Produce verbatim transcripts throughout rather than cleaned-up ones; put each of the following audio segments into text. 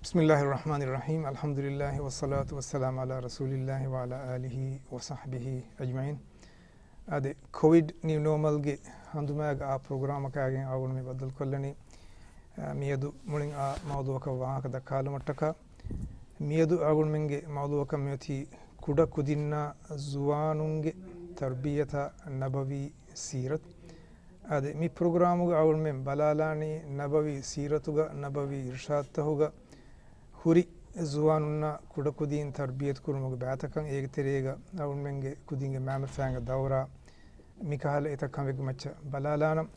بسم الله الرحمن الرحيم. الحمد لله والصلاة والسلام على رسول الله وعلى آله وصحبه أجمعين. އާދެ، ކޮވިޑް ނިއު ނޯމަލްގެ ހަނދުމާގަ އާ ޕްރޮގްރާމަކާގެން އަޅުގަނޑު މި ބައްދަލުކޮށްލަނީ. އާ، މިއަދު މުޅިން އާ މައުޟޫއަކަށް ވާހަކަ ދައްކާލުމަށްޓަކާ، މިއަދު އަޅުގަނޑުމެންގެ މައުޟޫއަކަށް މިއޮތީ ކުޑަކުދިންނާ ޒުވާނުންގެ ތަރްބިޔަތާ ނަބަވީ ސީރަތު. އާދެ، މި ޕްރޮގްރާމުގަ އަޅުގަނޑުމެން ބަލާލާނީ ނަބަވީ ސީރަތުގަ ނަބަވީ އިރުޝާދުތަހުގަ ހުރި ޒުވާނުންނާ ކުޑަކުދީން ތަރްބިޔަތު ކުރުމުގެ ބައިތަކަށް، އޭގެ ތެރޭގަ އަޅުގަނޑުމެންގެ ކުދިންގެ މައިމައްޗަށް ދައުރާ މިކަހަލަ އެތައް ކަމެއްގެ މައްޗަށް ބަލާލާނަން.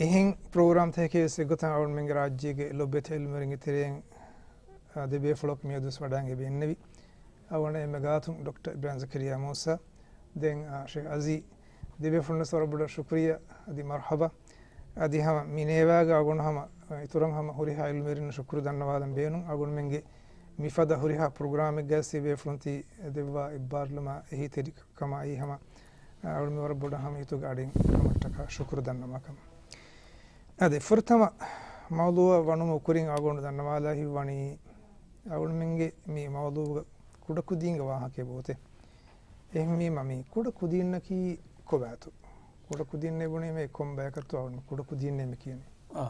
އެހެން ޕްރޮގްރާމްތަކެއް ވެސް އެއްގޮތަށް އަޅުގަނޑުމެންގެ ރާއްޖޭގެ ލޮބުވެތި ޢިލްމުވެރިންގެ ތެރެއިން، އާ، ދެބޭފުޅަކު މިއަދުވެސް ވަޑައިގެން އެންނެވި. އަޅުގަނޑު އެންމެ ގާތުން ޑޮކްޓަރ އިބްރާހިމް ޒަކަރިޔާ މޫސާ، ދެން، އާ، ޝޭޚް އަޒީ، ދެބޭފުޅުންނަށް ވަރަށް ބޮޑަށް ޝުކުރިއްޔާ އަދި މަރްޙަބާ. އަދި ހަމަ މި ނޭވާގަ އަޅުގަނޑު ހަމަ، އާ، އިތުރަށް ހަމަ ހުރިހާ ޢިލްމުވެރިންނަށް ޝުކުރު ދަންނަވާލަން ބޭނުން. އަޅުގަނޑުމެންގެ މިފަދަ ހުރިހާ ޕްރޮގްރާމެއްގައި ދެބޭފުޅުން ތި ދެއްވާ އެއްބާރުލުމާ އެހީތެރިކަމާއި ހަމަ، އަޅުގަނޑު މި ވަރަށް ބޮޑަށް ހަމަ ހިތުގެ އަޑިން ކަމަށްޓަކާ ޝުކުރު ދަންނަވާކަމަށް. އާދެ، ފުރަތަމަ މައުޟޫއަށް ވަނުމުގެ ކުރިން އަޅުގަނޑު ދަންނަވާލާ ހިތްވަނީ، އަޅުގަނޑުމެންގެ މި މައުޟޫގަ ކުޑަކުދީންގެ ވާހަކައެއް ބޯތެ. އެހެންވީމަ މި ކުޑަކުދީންނަކީ ކޮބާތޯ؟ ކުޑަކުދީންނޭ ބުނީމޭ ކޮން ބަޔަކަށްތޯ އަޅުގަނޑު ކުޑަކުދީންނޭ މި ކިޔަނީ؟ އާ،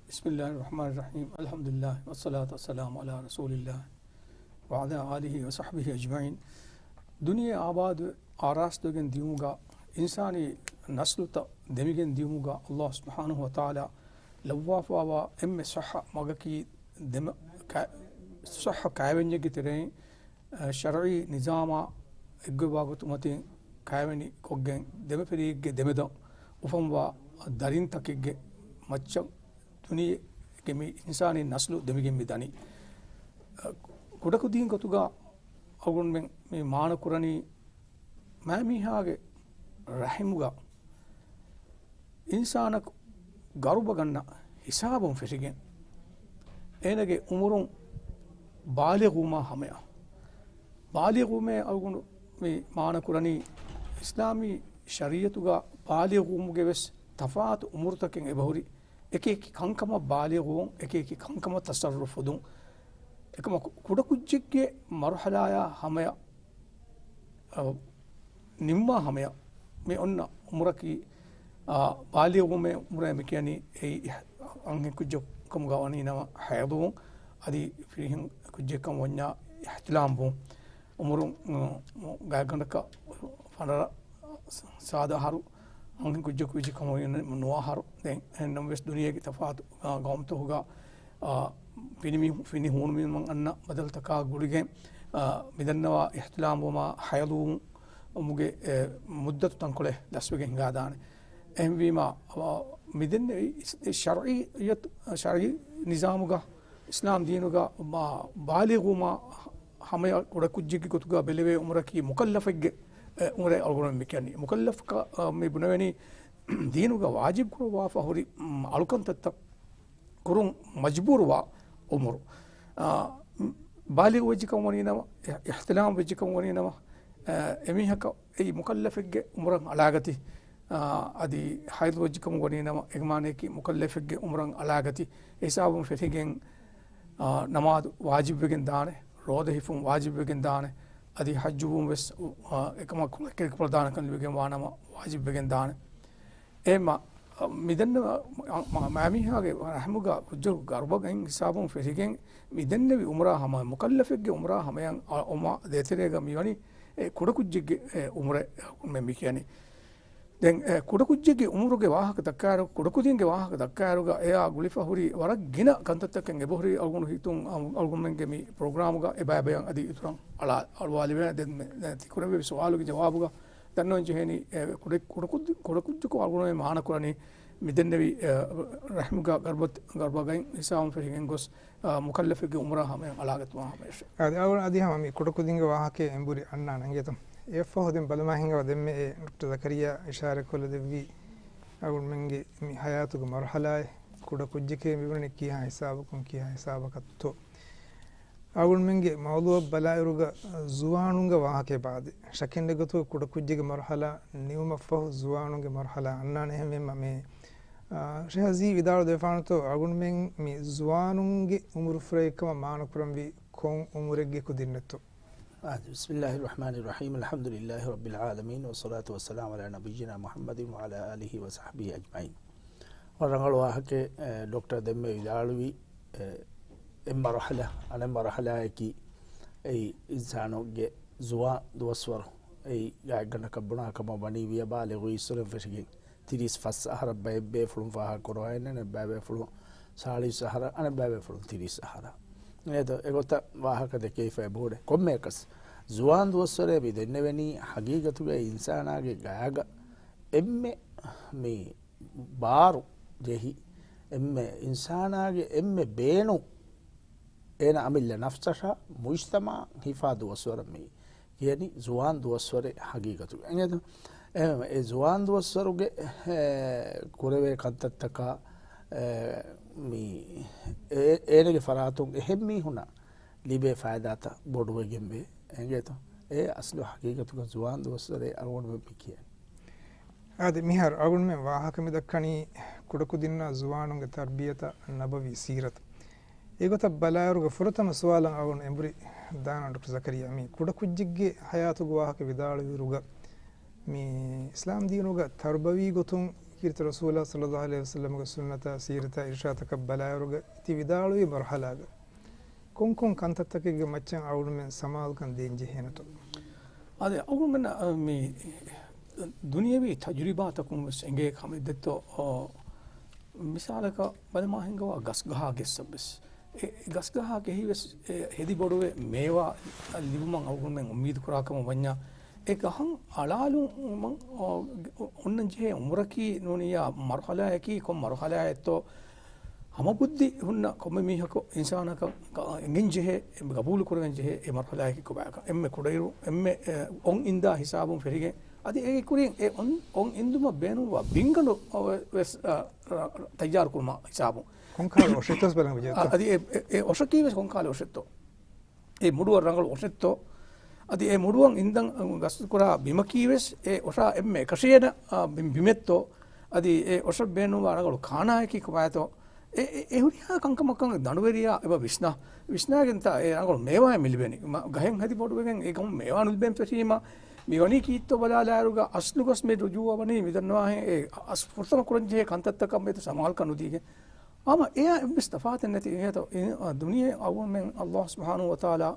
بسم الله الرحمن الرحيم. الحمد لله والصلاة والسلام على رسول الله وعلى آله وصحبه أجمعين. ދުނިޔެ އާބާދު އާރާސްތުވެގެން ދިޔުމުގަ، އިންސާނީ ނަސްލުތައް ދެމިގެން ދިޔުމުގަ، ﷲ ސުބްޙާނަހޫ ވަތަޢާލާ ލައްވާފައިވާ އެންމެ ޞައްޙަ މަގަކީ ދެމަ-، ކަ-، ޞައްޙަ ކައިވެންޏެއްގެ ތެރެއިން، އަ، ޝަރުޢީ ނިޒާމާ އެއްގޮތްވާ ގޮތުގެ މަތިން ކައިވެނި ކޮށްގެން، ދެމަފިރިއެއްގެ ދެމެދަށް އުފަންވާ ދަރިންތަކެއްގެ މައްޗަށް ދުނިޔޭގެ މި އިންސާނީ ނަސްލު ދެމިގެން މި ދަނީ. އަ، ކުޑަކުދީން ގޮތުގަ އަޅުގަނޑުމެން މި މާނަ ކުރަނީ މައިމީހާގެ ރަޙިމުގަ އިންސާނަކު ގަރުބަ ގަންނަ ހިސާބުން ފެށިގެން، އޭނަގެ އުމުރުން ބާލިޣުވުމާ ހަމަޔަ. ބާލިޣުވުމޭ އަޅުގަނޑު މި މާނަ ކުރަނީ، އިސްލާމީ ޝަރީޢަތުގަ ބާލިޣުވުމުގެ ވެސް ތަފާތު އުމުރުތަކެއް އެބަހުރި. އެކި އެކި ކަންކަމަށް ބާލިޣުވުން، އެކި އެކި ކަންކަމަށް ތަޞައްރުފު ދުން. އެކަމަކު ކުޑަކުއްޖެއްގެ މަރުޙަލާޔާ ހަމަޔަށް، އަ، ނިންމާ ހަމަޔަށް މި އޮންނަ އުމުރަކީ، އާ، ބާލިޣުވުމޭ އުމުރޭ މި ކިޔަނީ އެއީ އިޙް-، އަންހެން ކުއްޖެއް ކަމުގަ ވަނީ ނަމަ ޙައިޟުވުން، އަދި ފިރިހެން ކުއްޖެއް ކަމަށް ވަންޏާ އިޙްތިލާމް ވުން. އުމުރުން، އު، ގާތްގަނޑަކަށް ފަނަރަ ސާދަ އަހަރު، އަންހެން ކުއްޖަކު ވެއްޖެ ކަމަށް ނުވަ އަހަރު. ދެން އެހެންނަމަވެސް ދުނިޔޭގެ ތަފާތު، އާ، ގައުމުތަކުގަ، އާ، ފިނި މީހު-، ފިނި ހޫނު މީހުން އަންނަ ބަދަލުތަކާ ގުޅިގެން، އާ، މިދަންނަވާ އިޙްތިލާމް ވުމާ ޙައިޟުވުމުގެ، އެ، މުއްދަތު ތަންކޮޅެއް ލަސްވެގެން ހިނގާދާނެ. އެހެންވީމާ، އާ، މިދެންނެވި ޝަރުޢީ، ޝަރުޢީ ނިޒާމުގަ، އިސްލާމް ދީނުގަ ބާ-، ބާލިޣުވުމާ ހަމަޔަށް ކުޑަކުއްޖެއްގެ ގޮތުގަ ބެލެވޭ އުމުރަކީ މުކައްލަފެއްގެ، އެ، އުމުރޭ އަޅުގަނޑުމެން މި ކިޔަނީ. މުކައްލަފް ކަ-، އަ، މި ބުނެވެނީ ދީނުގަ ވާޖިބް ކުރައްވާފަ ހުރި، މް، އަޅުކަންތައްތައް ކުރުން މަޖްބޫރުވާ އުމުރު. އާ، މް، ބާލިޣު ވެއްޖެކަމުން ވަނީ ނަމަ، އި-، އިޙްތިލާމް ވެއްޖެކަމުން ވަނީ ނަމަ، އަ، އެމީހަކަށް އެއީ މުކައްލަފެއްގެ އުމުރަށް އަޅާގަތި، އާ، އަދި ޙައިޟު ވެއްޖެކަމުން ވަނީ ނަމަ، އެގެ މާނަޔަކީ މުކައްލަފެއްގެ އުމުރަށް އަޅާގަތި. އެ ހިސާބުން ފެށިގެން، އާ، ނަމާދު ވާޖިބްވެގެން ދާނެ، ރޯދަ ހިފުން ވާޖިބްވެގެން ދާނެ. އަދި ޙައްޖުވުން ވެސް، އާ، އެކަމަކު ކުޅެކެރިކުޅަދާނެކަން ލިބިގެން ވާނަމަ ވާޖިބްވެގެން ދާނެ. އެ މަ-، މިދެންނެވި މަ-، މަ-، މައިމީހާގެ ރަޙިމުގަ ކުއްޖަކު ގަރުބަގައި ހިސާބުން ފެށިގެން، މިދެންނެވި އުމުރާ ހަމަ މުކައްލަފެއްގެ އުމުރާ ހަމަޔަށް އަ-، އޮމާ ދޭތެރޭގަ މިވަނީ އެ ކުޑަކުއްޖެއްގެ އެ އުމުރެއް މެ މި ކިޔަނީ. ދެން އެ ކުޑަކުއްޖެއްގެ އުމުރުގެ ވާހަކަ ދައްކާއިރު، ކުޑަކުދިންގެ ވާހަކަ ދައްކާއިރުގަ އެއާ ގުޅިފަ ހުރި ވަރަށް ގިނަ ކަންތައްތަކެއް އެބަހުރި އަޅުގަނޑު ހިތުން އަޅު-، އަޅުގަނޑުމެންގެ މި ޕްރޮގްރާމުގަ އެބައިބަޔަށް އަދި އިތުރަށް އަޅާ-، އަޅުވާލެވޭނެ. ދެން މެ-، ތި ކުރެއްވި ސުވާލުގެ ޖަވާބުގަ ދަންނަވަން ޖެހޭނީ، އެ، ކުޑަ-، ކުޑަކުއްޖެ-، ކުޑަކުއްޖަކު އަޅުގަނޑުމެން މާނަކުރަނީ މިދެންނެވި، އެ، ރަޙްމުގަ ގަރްބަ-، ގަރްބަގައި ހިސާބުން ފެށިގެން ގޮސް، އާ، މުކައްލަފެއްގެ އުމުރާ ހަމަޔަށް އަޅާގަތުމާ ހަމަޔަށް. އަދި އަޅު-، އަދި ހަމަ މި ކުޑަކުދިންގެ ވާހަކައެއް އެނބުރި އަންނާނެ އިނގޭތަ؟ އެއަށްފަހު ދެން ބަލަމާ ހިނގާ ދެންމެ އެ ޑޮކްޓަރ ޒަކަރިޔާ އިޝާރަތްކޮށްލަދެއްވީ އަޅުގަނޑުމެންގެ މި ހަޔާތުގެ މަރުހަލާއެއް ކުޑަކުއްޖެކޭ މިބުނަނީ ކިހާ ހިސާބަކުން ކިހާ ހިސާބަކަށްތޯ؟ އަޅުގަނޑުމެންގެ މައުޟޫޢަށް ބަލާއިރުގަ ޒުވާނުންގެ ވާހަކައެއް ބާދޭ. ޝަކެއް ނެތް ގޮތުގަ ކުޑަކުއްޖެއްގެ މަރުހަލާ ނިމުމަށްފަހު ޒުވާނުންގެ މަރުހަލާ އަންނާނެ. އެހެންވީމަ މި، އާ، ޝޭޚް އަޒީޒް ވިދާޅުވެފާނެތޯ އަޅުގަނޑުމެން މި ޒުވާނުންގެ އުމުރު ފުރައިގެން ކަމަށް މާނަކުރަންވީ ކޮން އުމުރެއްގެ ކުދިންނެއްތޯ؟ آه، بسم الله الرحمن الرحيم. الحمد لله رب العالمين، والصلاة والسلام على نبينا محمد وعلى آله وصحبه أجمعين. ރަނގަޅު ވާހަކައެއް، އެ، ޑޮކްޓަރ ދެންމެ ވިދާޅުވި، އެ، އެއް މަރުޙަލާ، އަނެއް މަރުޙަލާއަކީ، އެއީ އިންސާނުގެ ޒުވާން ދުވަސްވަރު، އެއީ ގާތްގަނޑަކަށް ބުނާ ކަމަށް ވަނީ ވިޔަ ބާލިޣުވީއިރު ފެށިގެން ތިރީސް ފަސް އަހަރަށް ބައެއް ބޭފުޅުން ފާހަގަކުރައްވާ އިންނަނީ، ބައެއް ބޭފުޅުން ސާޅީސް އަހަރަށް، އަނެއް ބައެއް ބޭފުޅުން ތިރީސް އަހަރަށް. އެހެންވީމަ އެގޮތަށް ވާހަކަ ދެކެވިފަ އެބަހުރޭ. ކޮންމެއަކަސް ޒުވާން ދުވަސްވަރޭ މި ދެންނެވެނީ ހަގީގަތުގައި އިންސާނާގެ ގަޔަގަ އެންމެ މި ބާރު ޖެހި، އެންމެ އިންސާނާގެ އެންމެ ބޭނުން އޭނަ އަމިއްލަ ނަފްސަށާ މުޖްތަމަޢަށް ހިފާ ދުވަސްވަރަށް މި ކިޔަނީ ޒުވާން ދުވަސްވަރެއް ހަގީގަތުގަ. އެނގޭތަ؟ އެ، އެ ޒުވާން ދުވަސްވަރުގެ، އެ، ކުރެވޭ ކަންތައްތަކާ، އެ، މި، އެ، އޭނަގެ ފަރާތުން އެހެން މީހުންނަށް ލިބޭ ފައިދާތައް ބޮޑުވެގެންވޭ. އެނގޭތަ؟ އެ އަސްލު ހަގީގަތުގަ ޒުވާން ދުވަސްވަރޭ އަޅުގަނޑުމެން މި ކިޔަނީ. އާދެ، މިހާރު އަޅުގަނޑުމެން ވާހަކަ މި ދައްކަނީ ކުޑަކުދިންނާ ޒުވާނުންގެ ތަރްބިޔަތަށް ނަބަވީ ސީރަތަށް. އެގޮތަށް ބަލާއިރުގަ ފުރަތަމަ ސުވާލަށް އަޅުގަނޑު އެނބުރި ދާނަން ޑޮކްޓަރ ޒަކަރިޔާ، މި ކުޑަކުއްޖެއްގެ ހަޔާތުގެ ވާހަކަ ވިދާޅުވިއިރުގަ މި އިސްލާމް ދީނުގަ ތަރުބަވީ ގޮތުން ކީރިތި ރަސޫލާ ޞައްލައްލާހު ޢަލައިހި ވަސައްލަމްގެ ސުންނަތާ ސީރަތާ އިރުޝާދަކަށް ބަލާއިރުގަ ތި ވިދާޅުވި މަރުޙަލާގަ ކޮންކޮން ކަންތައްތަކެއްގެ މައްޗަށް އަޅުގަނޑުމެން ސަމާލުކަން ދޭން ޖެހޭނެތޯ؟ އާދެ، އަޅުގަނޑުމެންނަށް، އަ، މި ދުނިޔެވީ ތަޖުރިބާތަކުން ވެސް އެނގޭ ކަމެއް ދެއްތޯ، އަ، މިސާލަކަށް ބަލަމާ ހިނގަވާ ގަސްގަހާ ގެއްސަށް ވެސް. އެ، އެ ގަސްގަހާ ގެހި ވެސް، އެ، ހެދި ބޮޑުވެ މޭވާ ލިބުމަށް އަޅުގަނޑުމެން އުއްމީދު ކުރާ ކަމަށް ވަންޏާ، އެ ގަހަށް އަޅާލުމަށް، އަ، އޮންނަން ޖެހޭ އުމުރަކީ ނޫނިއްޔާ މަރުޙަލާއަކީ ކޮން މަރުޙަލާއެއްތޯ، ހަމަ ބުއްދި ހުންނަ ކޮންމެ މީހަކު އިންސާނަކަށް އެނގެން ޖެހޭ، ގަބޫލު ކުރެވެން ޖެހޭ އެ މަރުޙަލާއަކީ ކޮބާކަން. އެންމެ ކުޑައިރު، އެންމެ، އެ، އޮން އިންދާ ހިސާބުން ފެށިގެން، އަދި އޭގެ ކުރިން އެ އޮން، އޮން އިންދުމަށް ބޭނުންވާ ބިންގަނޑު ވެސް، އަ، އަ، ތައްޔާރު ކުރުމަށް ހިސާބުން. ކޮންކަހަލަ އޮށެއްތޯ ބަލަން ވެއްޖެ. އަ، އަދި އެ، އެ، އެ އޮށަކީ ވެސް ކޮންކަހަލަ އޮށެއްތޯ؟ އެ މުޑުއަށް ރަނގަޅު އޮށެއްތޯ؟ އަދި އެ މުޑުއަށް އިންދަން ގަސްތުކުރާ ބިމަކީ ވެސް އެ އޮށާ އެންމެ އެކަށޭނަ، އާ، ބި-، ބިމެއްތޯ؟ އަދި އެ އޮށަށް ބޭނުންވާ ރަނގަޅު ކާނާއަކީ ކޮބާތޯ؟ އެ، އެ، އެ ހުރިހާ ކަންކަމަކަށް ދަނޑުވެރިޔާ އެބަ ވިސްނާ، ވިސްނާގެންތާ އެ ރަނގަޅު މޭވާއެއް މި ލިބެނީ. މަ-، ގަހެއް ހެދި ބޮޑުވެގެން އެ ގަހުން މޭވާ ނުލިބެން ފެށީމަ، މި ވަނީ ކީއްތޯ ބަލާލާއިރުގަ އަސްލު ގޮސް މި ރުޖޫޢަ ވަނީ މި ދަންނަވާހެން އެ އަސް ފުރަތަމަ ކުރަންޖެހޭ ކަންތައްތަކަށް މިއަދު ސަމާލުކަން ނުދީގެން. ހަމަ އެއާ އެއްވެސް ތަފާތެއް ނެތި އިނގޭތޯ، އިން-، އަ، ދުނިޔެ އަޅުގަނޑުމެން އައްލާހު ސުބްޙާނަހޫ ވަތަޢާލާ،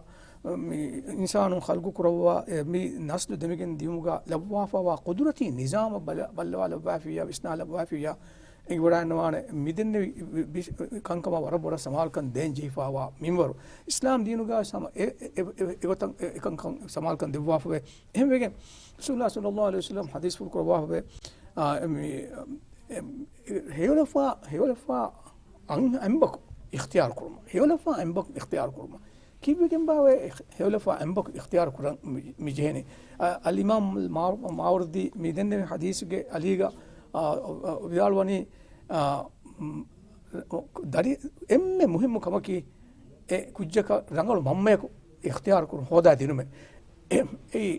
މި އިންސާނުން ޚަލްޤު ކުރައްވާ، އެ، މި ނަސްލު ދެމިގެން ދިޔުމުގަ ލައްވާފަވާ ޤުދުރަތީ ނިޒާމަށް ބަލަ-، ބައްލަވާ ލައްވާފިއްޔާ، ވިސްނާ ލައްވާފިއްޔާ، އެނގިވަޑައިންނަވާނެ މިދެންނެވި ވި-، ވި-، ކަންކަމަށް ވަރަށް ބޮޑަށް ސަމާލުކަން ދޭން ޖެހިފަވާ މިންވަރު. އިސްލާމް ދީނުގަ ވެސް ހަމަ އެ، އެ، އެ، އެ، އެގޮތަށް އެ، އެކަންކަން ސަމާލުކަން ދެއްވާފަވޭ. އެހެންވެގެން ރަސޫލާ ޞައްލައްލާހު ޢަލައިހި ވަސައްލަމް ޙަދީޘްފުޅު ކުރައްވާފަވޭ، އާ، މި، އެ، ހެޔޮލަފާ، ހެޔޮލަފާ އަން-، އެނބަކު އިޚްތިޔާރު ކުރުމަށް. ހެޔޮލަފާ އެނބަކު އިޚްތިޔާރު ކުރުމަށް. ކީއްވެގެންބާވައޭ ހެޔޮލަފާ އެނބަކު އިޚްތިޔާރު ކުރަން މި، މި ޖެހެނީ؟ އަ، އަލްއިމާމް މާ-، މާވަރްދީ މި ދެންނެވި ޙަދީޘުގެ އަލީގަ، އާ، އަ، ވިދާޅުވަނީ، އާ، މް، ދަރި-، އެންމެ މުހިއްމު ކަމަކީ އެ ކުއްޖަކަށް ރަނގަޅު މަންމަޔަކު އިޚްތިޔާރު ކުރުން ހޯދާ ދިނުމެއް. އެ، އެއީ،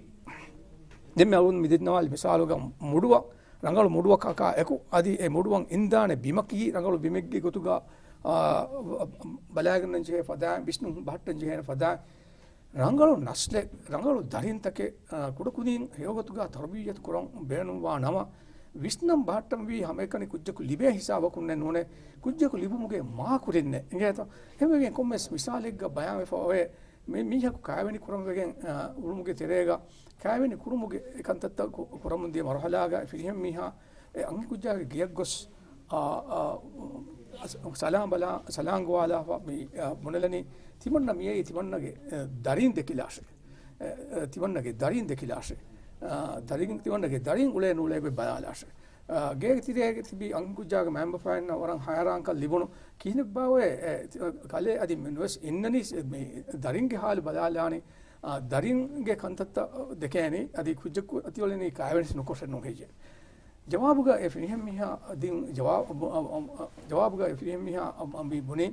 ދެންމެ އަޅުން މި ދެންނަވާލި މިސާލުގަ މުޑުއަށް ރަނގަޅު މުޑުއަކަކާ އެކު، އަދި އެ މުޑުއަށް އިންދާނެ ބިމަކީ ރަނގަޅު ބިމެއްގެ ގޮތުގަ، އާ، ބަލާގަންނަން ޖެހޭ ފަދައިން، ވިސްނުން ބަހައްޓަން ޖެހޭނެ ފަދައިން، ރަނގަޅު ނަސްލެއް، ރަނގަޅު ދަރިންތަކެއް، އާ، ކުޑަކުދިން ހެޔޮގޮތުގަ ތަރުބިއްޔަތު ކުރަން ބޭނުންވާ ނަމަ، ވިސްނަން ބަހައްޓަންވީ ހަމައެކަނި ކުއްޖަކު ލިބޭ ހިސާބަކުންނެއް ނޫނޭ، ކުއްޖަކު ލިބުމުގެ މާކުރިންނެއް. އިނގޭތަ؟ އެހެންވެގެން ކޮންމެސް މިސާލެއްގަ ބަޔާންވެފަ އޮވޭ، މި މީހަކު ކާވެނި ކުރަން ވެގެން، އާ، އުޅުމުގެ ތެރޭގަ ކާވެނި ކުރުމުގެ އެ ކަންތައްތައް ކު-، ކުރަމުން ދިޔަ މަރުހަލާގަ ފިރިހެން މީހާ އެ އަންހެންކުއްޖާގެ ގެޔަށް ގޮސް، އާ، އާ، ސަލާން ބަލާ، ސަލާން ގޮވާލާފަ މި، އާ، ބުނެލަނީ ތިމަންނަ މިއީ ތިމަންނަގެ، އެ، ދަރީން ދެކިލާށޭ. އެ، އެ، ތިމަންނަގެ ދަރީން ދެކިލާށޭ. އާ، ދަރިން، ތިމަންނަގެ ދަރީން އުޅޭ ނޫޅޭ ގޮތް ބަލާލާށޭ. އާ، ގޭގެ ތިރޭގަ ތިބި އަންހެންކުއްޖާގެ މައިންބަފައިންނަށް ވަރަށް ހައިރާންކަން ލިބުނު. ކިހިނެއްބާވައޭ، އެ، ކަލޭ އަދި މި ނުވެސް އިންނަނީ މި ދަރިންގެ ހާލު ބަލާލާނީ، އާ، ދަރިންގެ ކަންތައްތައް ދެކޭނީ، އަދި ކުއްޖަކު އަތިއޮޅެނީ ކާވެނިސް ނުކޮށެއް ނޫން ހެއްޔޭ؟ ޖަވާބުގަ އެ ފިރިހެން މީހާ ދިން ޖަވާ-، ޖަވާބުގަ އެ ފިރިހެން މީހާ މި ބުނީ،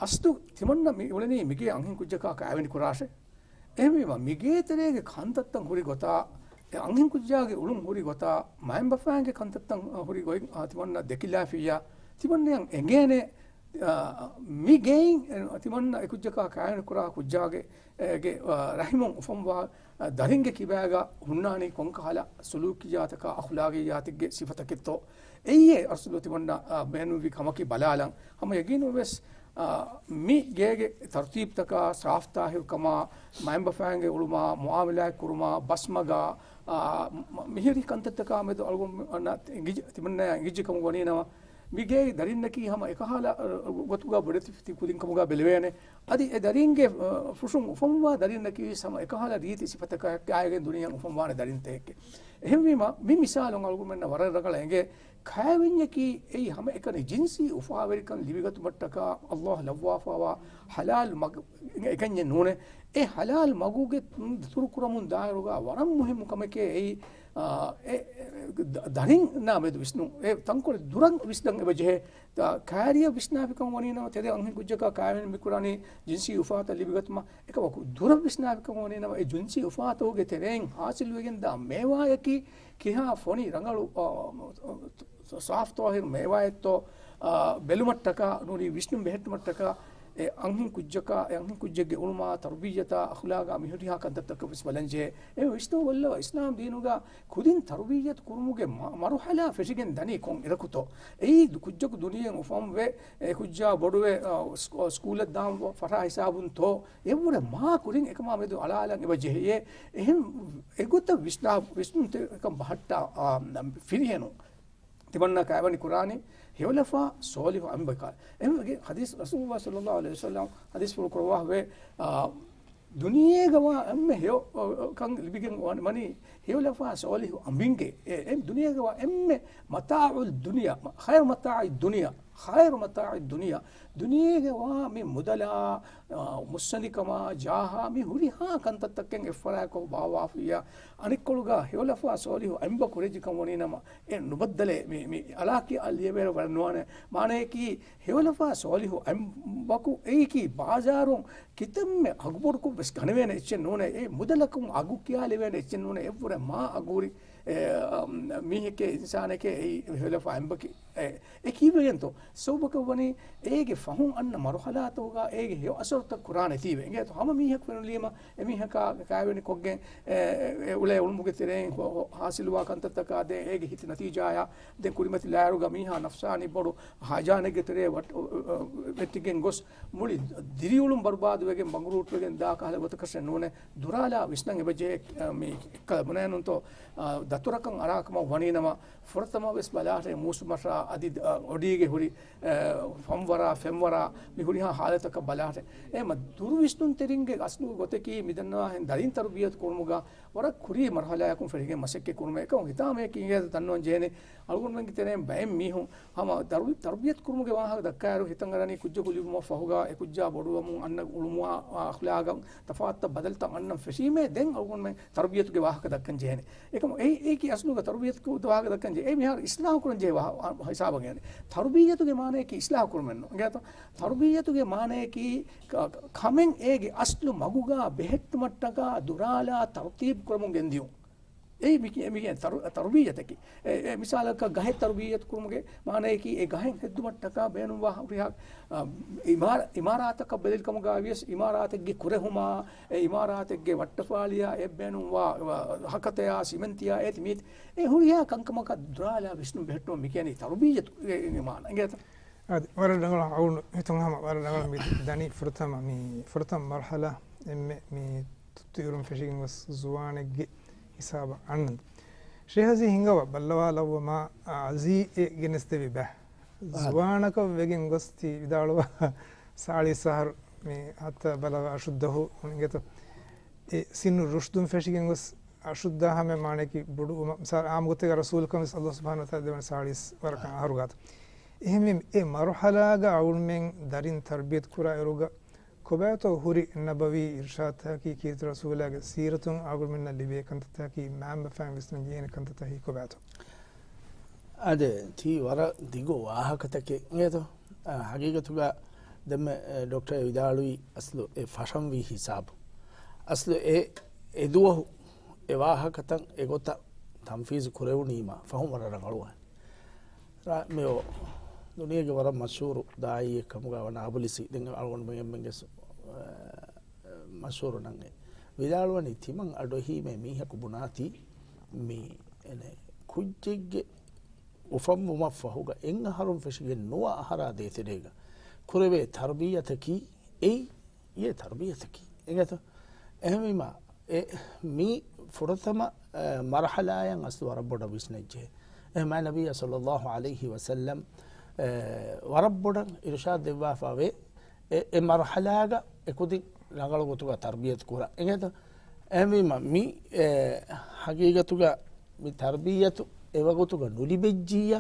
އަސްލު ތިމަންނަ މި އުޅެނީ މިގޭ އަންހެން ކުއްޖަކާ ކާވެނި ކުރާށޭ. އެހެންވީމަ، މިގޭތެރޭގެ ކަންތައްތައް ހުރި ގޮތާ، އެ އަންހެންކުއްޖާގެ އުޅުން ހުރި ގޮތާ، މައިންބަފައިންގެ ކަންތައްތައް ހުރި ގޮތް، އާ، ތިމަންނަ ދެކިލާފިއްޔާ، ތިމަންނަޔަށް އެނގޭނެ، އާ، މި ގެއިން، އެ، ތިމަންނަ އެކުއްޖަކާ ކާވެނި ކުރާ ކުއްޖާގެ، އެ، ގެ، އާ، ރަހިމުން އުފަންވާ، އާ، ދަރިންގެ ކިބާގަ ހުންނާނީ ކޮންކަހަލަ ސުލޫކިޔާތަކާ، އަޚުލާގިއްޔާތެއްގެ ސިފަތަކެއްތޯ؟ އެއީ އަސްލު ތިމަންނަ، އާ، ބޭނުންވި ކަމަކީ ބަލާލަން. ހަމަ ޔަގީނުން ވެސް، އާ، މި ގޭގެ ތަރުތީބުތަކާ، ސާފްތާހިރުކަމާ، މައިންބަފައިންގެ އުޅުމާ، މުއާމަލާތް ކުރުމާ، ބަސްމަގާ، އާ، މ-، މިހިރި ކަންތައްތަކާ މެދު އަޅުގަނޑު އަންނަ އިނގިޒި-، ތިމަންނަޔާ އިނގިޒި ކަމުގަ ވަނީނަމަ، މި ގޭގެ ދަރިންނަކީ ހަމަ އެކަހަލަ، އަ، ގޮތުގަ ބޮޑެތި ތި ކުދިން ކަމުގަ ބެލެވޭނެ. އަދި އެ ދަރިންގެ، އަ، ފުށުން އުފަންވާ ދަރިންނަކީ ވެސް ހަމަ އެކަހަލަ ރީތި ސިފަތަކާ ގާތްގައި ދުނިޔެއަށް އުފަންވާނެ ދަރިންތަކެކޭ. އެހެންވީމަ، މި މިސާލުން އަޅުގަނޑުމެންނަށް ވަރަށް ރަނގަޅަށް އެނގޭ، ކާވެންޏަކީ އެއީ ހަމައެކަނި ޖިންސީ އުފާވެރިކަން ލިބިގަތުމަށްޓަކާ ﷲ ލައްވާފައިވާ ޙަލާލު މަގު އެކަންޏެއް ނޫނޭ. އެ ޙަލާލު މަގުގެ ދަތުރުކުރަމުން ދާއިރުގަ ވަރަށް މުހިއްމު ކަމެކޭ އެއީ، އާ، އެ، އެ، ދަ-، ދަރިންނާ މެދު ވިސްނުން. އެ ތަންކޮޅެއް ދުރަށް ވިސްނަން އެބަ ޖެހޭ. ތ-، ކާރިޔަށް ވިސްނާފިކަން ވަނީނަމަ ތެދެއް އަންހެން ކުއްޖަކާ ކާވެނި މިކުރާނީ ޖިންސީ އުފާތައް ލިބިގަތުމަށް. އެކަމަކު ދުރަށް ވިސްނާފިކަން ވަނީނަމަ އެ ޖިންސީ އުފާތަކުގެ ތެރެއިން ޙާޞިލުވެގެންދާ މޭވާޔަކީ ކިހާ ފޮނި ރަނގަޅު، އާ، ސާފް ޠާހިރު މޭވާއެއްތޯ، އާ، ބެލުމަށްޓަކާ ނޫނީ ވިސްނުން ބެހެއްޓުމަށްޓަކާ އެ އަންހެން ކުއްޖަކާ، އެ އަންހެން ކުއްޖެއްގެ އުޅުމާ، ތަރުބިއްޔަތާ، އަޚުލާގާ މިހުރިހާ ކަންތައްތަކަށް ވެސް ބަލަންޖެހޭ. އެ ވިސްނުން ބައްލަވާ އިސްލާމް ދީނުގަ ކުދިން ތަރުބިއްޔަތު ކުރުމުގެ މަ-، މަރުޙަލާ ފެށިގެން ދަނީ ކޮން އިރަކުތޯ؟ އެއީ ދު-، ކުއްޖަކު ދުނިޔެއަށް އުފަންވެ، އެ ކުއްޖާ ބޮޑުވެ، އާ، ސް-، ސްކޫލަށް ދާން ފަށާ ހިސާބުންތޯ؟ އެއްވުރެ މާ ކުރިން އެކަމާ މެދު އަޅާލަން އެބަ ޖެހެޔޭ. އެހެން އެގޮތަށް ވިސްނާ-، ވިސްނުންތެރިކަން ބަހައްޓާ، އާ، ފިރިހެނުން. ތިމަންނަ ކައިވެނި ކުރާނީ ހެޔޮލަފާ ޞޯލިޙު އަނބަކާ. އެހެންވެގެން ޙަދީޘް ރަސޫލުﷲ ޞައްލަﷲ ޢަލައިހި ވަސައްލަމަ ޙަދީޘްފުޅު ކުރައްވާ ހުވޭ، އާ، ދުނިޔޭގަވާ އެންމެ ހެޔޮ، އާ، ކަން ލިބިގެން ވަން-، ވަނީ ހެޔޮލަފާ ޞޯލިޙު އަނބިންގެ. އެ، އެ ދުނިޔޭގަވާ އެންމެ މަތާޢުލް ދުނިޔާ، ޚައިރު މަތާޢި ދުނިޔާ، ޚައިރު މަތާޢި ދުނިޔާ، ދުނިޔޭގަވާ މި މުދަލާ، އާ، މުއްސަނދިކަމާ، ޖާހާ، މި ހުރިހާ ކަންތައްތަކެއް އެއްފަރާތްކޮށް ބާއްވާފިއްޔާ، އަނެއްކޮޅުގަ ހެޔޮލަފާ ޞޯލިޙު އަނބަކު ކުރެއްޖިކަން ވަނީނަމަ، އެ ނުބައްދަލޭ މި، މި އަޅާކި އަށް ލިޔެވޭރު ވަރަށް ނުވާނެ. މާނަޔަކީ، ހެޔޮލަފާ ޞޯލިޙު އަނބަކު އެއީކީ ބާޒާރުން ކިތަންމެ އަގުބޮޑުކޮށް ވެސް ގަނެވޭނެ އެއްޗެއް ނޫނޭ. އެ މުދަލަކުން އަގު ކިޔާލެވޭނެ އެއްޗެއް ނޫނޭ. އެއްވުރެ މާ އަގުހުރި، އެ، މީހެކޭ، އިންސާނެކޭ އެއީ ހެޔޮލަފާ އަނބަކީ. އެ، އެ ކީއްވެގެންތޯ؟ ސަބަބަކަށް ވަނީ އޭގެ ފަހުން އަންނަ މަރުޙަލާތަކުގަ އޭގެ ހެޔޮ އަސަރުތައް ކުރާނެތީވެ. އިނގޭތޯ؟ ހަމަ މީހަކު ފެނުނުލީމަ އެމީހަކާ ކާވެނި ކޮށްގެން، އެ، އެ، އެ އުޅޭ އުޅުމުގެ ތެރެއިން ހޯ-، ހޯ-، ހާސިލުވާ ކަންތައްތަކާ ދެން އޭގެ ހިތި ނަތީޖާޔާ ދެން ކުރިމަތިލާއިރުގަ މީހާ ނަފްސާނީ ބޮޑު ހައިޖާނެއްގެ ތެރޭ ވައް-، އޮ-، އޮ-، އޮ-، ވެއްޓިގެން ގޮސް މުޅި ދިރިއުޅުން ބަރުބާދުވެގެން ބަނގުރޫޓްވެގެން ދާ ކަހަލަ ގޮތަކަށެއް ނޫނޭ. ދުރާލާ ވިސްނަން އެބަޖެހޭ، އަ، މި ކަލޭ ބުނޭނުންތޯ، އަ، ދަތުރަކަށް އަރާކަމަށް ވަނީނަމަ، ފުރަތަމަ ވެސް ބަލާށޭ މޫސުމަށާ އަދި، އަ، އޮޑީގެ ހުރި، އަ، ފަންވަރާ، ފެންވަރާ، މި ހުރިހާ ހާލަތަކަށް ބަލާށޭ. އެ މަ-، ދުރު ވިސްނުންތެރިންގެ އަސްލު ގޮތަކީ މިދަންނަވާހެން ދަރިން ތަރުބިއްޔަތު ކުރުމުގަ ވަރަށް ކުރީ މަރުޙަލާއަކުން ފެށިގެން މަސައްކަތް ކުރުމޭ. އެކަމަކު ހިތާމަޔަކީ އިނގޭތަ ދަންނަވަން ޖެހޭނެ، އަޅުގަނޑުމެންގެ ތެރެއިން ބައެއް މީހުން ހަމަ ތަރު-، ތަރުބިޔަތު ކުރުމުގެ ވާހަކަ ދައްކާއިރު ހިތަށް އަރަނީ ކުއްޖަކު ލިބުމަށް ފަހުގަ އެ ކުއްޖާ ބޮޑުވަމުން އަންނަ އުޅުމާ، އާ، އަޚްލާގަށް ތަފާތު ބަދަލުތައް އަންނަން ފެށީމޭ ދެން އަޅުގަނޑުމެން ތަރުބިޔަތުގެ ވާހަކަ ދައްކަން ޖެހޭނެ. އެކަމު އެ-، އެއީކީ އަސްލުގަ ތަރުބިޔަތުގެ ވާހަކަ ދައްކަން ޖެހޭ. އެ މިހާރު އިސްލާހު ކުރަން ޖެހޭ ވާ-، ހިސާބަށް ގެން. ތަރުބިޔަތުގެ މާނަޔަކީ އިސްލާހު ކުރުމެއްނު. އިނގޭތޯ؟ ތަރުބިޔަތުގެ މާނަޔަކީ ކަ-، ކަ-، ކަމެއް އޭގެ އަސްލު މަގުގަ ބެހެއްޓުމަށްޓަކާ ދުރާލާ ތަރުތީބު ކުރަމުން ގެންދިޔުން. އެއީ މި-، މި-، ތަރު-، ތަރުބިއްޔަތަކީ. އެ، އެ، މިސާލަކަށް ގަހެއް ތަރުބިއްޔަތު ކުރުމުގެ މާނަޔަކީ އެ ގަހެއް ހެއްދުމަށްޓަކާ ބޭނުންވާ ހުރިހާ، އަ، އިމާރާ-، އިމާރާތަކަށް ބެލި ކަމުގަ ވިޔަސް އިމާރާތެއްގެ ކުރެހުމާ، އެ އިމާރާތެއްގެ ވައްޓަފާޅިއާ އެ ބޭނުންވާ، އަ، ހަކަތަޔާ ސިމެންތިއާ އޭތި މީތި އެ ހުރިހާ ކަންކަމަކަށް ދުރާލާ ވިސްނުން ބެހެއްޓުމަށް މި ކިޔަނީ ތަރުބިއްޔަތުގެ މާނަ. އިނގޭތަ؟ އަދި ވަރަށް ރަނގަޅު އަޅުގަނޑު ހިތުން ހަމަ ވަރަށް ރަނގަޅު މި ދަނީ ފުރަތަމަ މި ފުރަތަމަ މަރުހަލާ އެންމެ މި ތުއްތު އިރުން ފެށިގެން ގޮސް ޒުވާނެއްގެ ހިސާބަށް އަންނަން. ޝޭހް އަޒީ ހިނގަވާ ބައްލަވާލައްވަމާ އަޒީ އެ ގެނެސްދެވި ބަ. އާދެ. ޒުވާނަކަށް ވެގެން ގޮސް ތި ވިދާޅުވާ ސާޅީސް އަހަރު މި ހައްތާ ބަލަގަ އަޝުއްދަހު އިނގޭތޯ. އެ ސިންނު ރުޝްދުން ފެށިގެން ގޮސް އަޝުއްދާ ހަމަ މާނައަކީ ބޮޑު އުމަ-، މިސާލު އާއްމު ގޮތެއްގަ ރަސޫލުކަން ވެސް ﷲ ސުބްޙާނަހޫ ވަތަޢާލާ ދެވަނީ ސާޅީސް ވަރަކަށް އަހަރުގާތަ. އެހެންވީމަ، އެ މަރުޙަލާގަ އަޅުގަނޑުމެން ދަރިން ތަރްބިޔަތު ކުރާ އިރުގަ ކޮބާތޯ ހުރި ނަބަވީ އިރުޝާދުތަކަކީ ކީރިތި ރަސޫލާގެ ސީރަތުން އަޅުގަނޑުމެންނަށް ލިބޭ ކަންތައްތަކަކީ މައިންބަފައިން ވިސްނަން ޖެހޭނެ ކަންތައްތަކަކީ ކޮބާތޯ؟ އާދެ، ތީ ވަރަށް ދިގު ވާހަކަތަކެއް އިނގޭތޯ. އާ، ހަގީގަތުގަ ދެންމެ، އެ، ޑޮކްޓަރ ވިދާޅުވީ އަސްލު އެ ފަށަންވީ ހިސާބު. އަސްލު އެ، އެ ދުވަހު އެ ވާހަކަތައް އެގޮތަށް ތަންފީޒު ކުރެވުނީމަ ފަހުން ވަރަށް ރަނގަޅުވާނެ. ރާ-، މިއޮ-، ދުނިޔޭގެ ވަރަށް މަޝްހޫރު ދާއީއެއް ކަމުގަ ވަނަ އަބުލިސީ، ދެން އަޅުގަނޑުމެން އެންމެންގެ ސު-، އަ، މަޝްހޫރު ނަން އެ. ވިދާޅުވަނީ ތިމަން އަޑުއެހީމޭ މީހަކު ބުނާތީ މި އެނެ ކުއްޖެއްގެ އުފަންވުމަށްފަހުގަ އެއް އަހަރުން ފެށިގެން ނުވަ އަހަރާ ދޭތެރޭގަ ކުރެވޭ ތަރުބިއްޔަތަކީ އެއީ އެ ތަރުބިއްޔަތަކީ. އެނގޭތަ؟ އެހެންވީމަ، އެ، މީ ފުރަތަމަ، އެ، މަރުޙަލާއަށް އަސްލު ވަރަށް ބޮޑަށް ވިސްނަންޖެހޭ. އެ، މާތް ނަބިއްޔާ ޞައްލައްލާހު ޢަލައިހި ވަސައްލަމް، އެ، ވަރަށް ބޮޑަށް އިރުޝާދު ދެއްވާފަ ވޭ. އެ، އެ މަރުޙަލާގަ އެކުދިން ރަނގަޅު ގޮތުގަ ތަރުބިޔަތު ކުރާ. އެނގޭތަ؟ އެހެންވީމަ، މި، އެ، ހަގީގަތުގަ މި ތަރުބިޔަތު އެވަގުތުގަ ނުލިބެއްޖިއްޔާ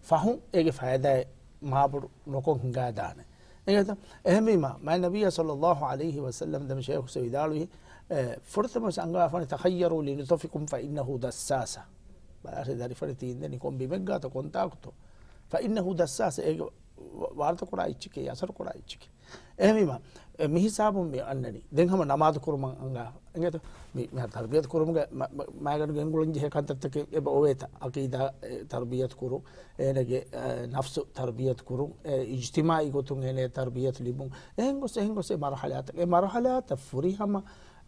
ފަހުން އޭގެ ފައިދާއެއް މާބޮޑު ނުކޮށް ހިނގާދާނެ. އެނގޭތަ؟ އެހެންވީމަ، މާތް ނަބިއްޔާ ޞައްލައްލާހު ޢަލައިހި ވަސައްލަމް ދެން ޝޭޚު ވިދާޅުވި، އެ، ފުރަތަމަ އަންގާފާނެ، "تخيروا لنطفكم فإنه دساسة." ބަލާށޭ ދަރިފަޅި ތީންދެނީ ކޮން ބިމެއްގާތަ ކޮންތާކުތޯ؟ "فإنه دساسة." އޭގެ ވާރުތަކުރާ އެއްޗެކޭ، އަސަރުކުރާ އެއްޗެކޭ. އެހެންވީމަ، އެ މިހިސާބުން މި އަންނަނީ. ދެން ހަމަ ނަމާދު ކުރުމަށް އަންގާ. އެނގޭތަ؟ މި، މި ތަރުބިޔަތު ކުރުމުގެ މަ-، މަ-، މައިގަނޑު ގެންގުޅެން ޖެހޭ ކަންތައްތަކެއް އެބަ އޮވޭތަ؟ ޢަޤީދާ، އެ، ތަރުބިޔަތު ކުރުން، އޭނަގެ، އެ، ނަފްސު ތަރުބިޔަތު ކުރުން، އެ، އިޖްތިމާޢީ ގޮތުން އޭނަ ތަރުބިޔަތު ލިބުން. އެހެން ގޮސް، އެހެން ގޮސް އެ މަރުޙަލާތައް، އެ މަރުޙަލާތައް ފުރިހަމަ،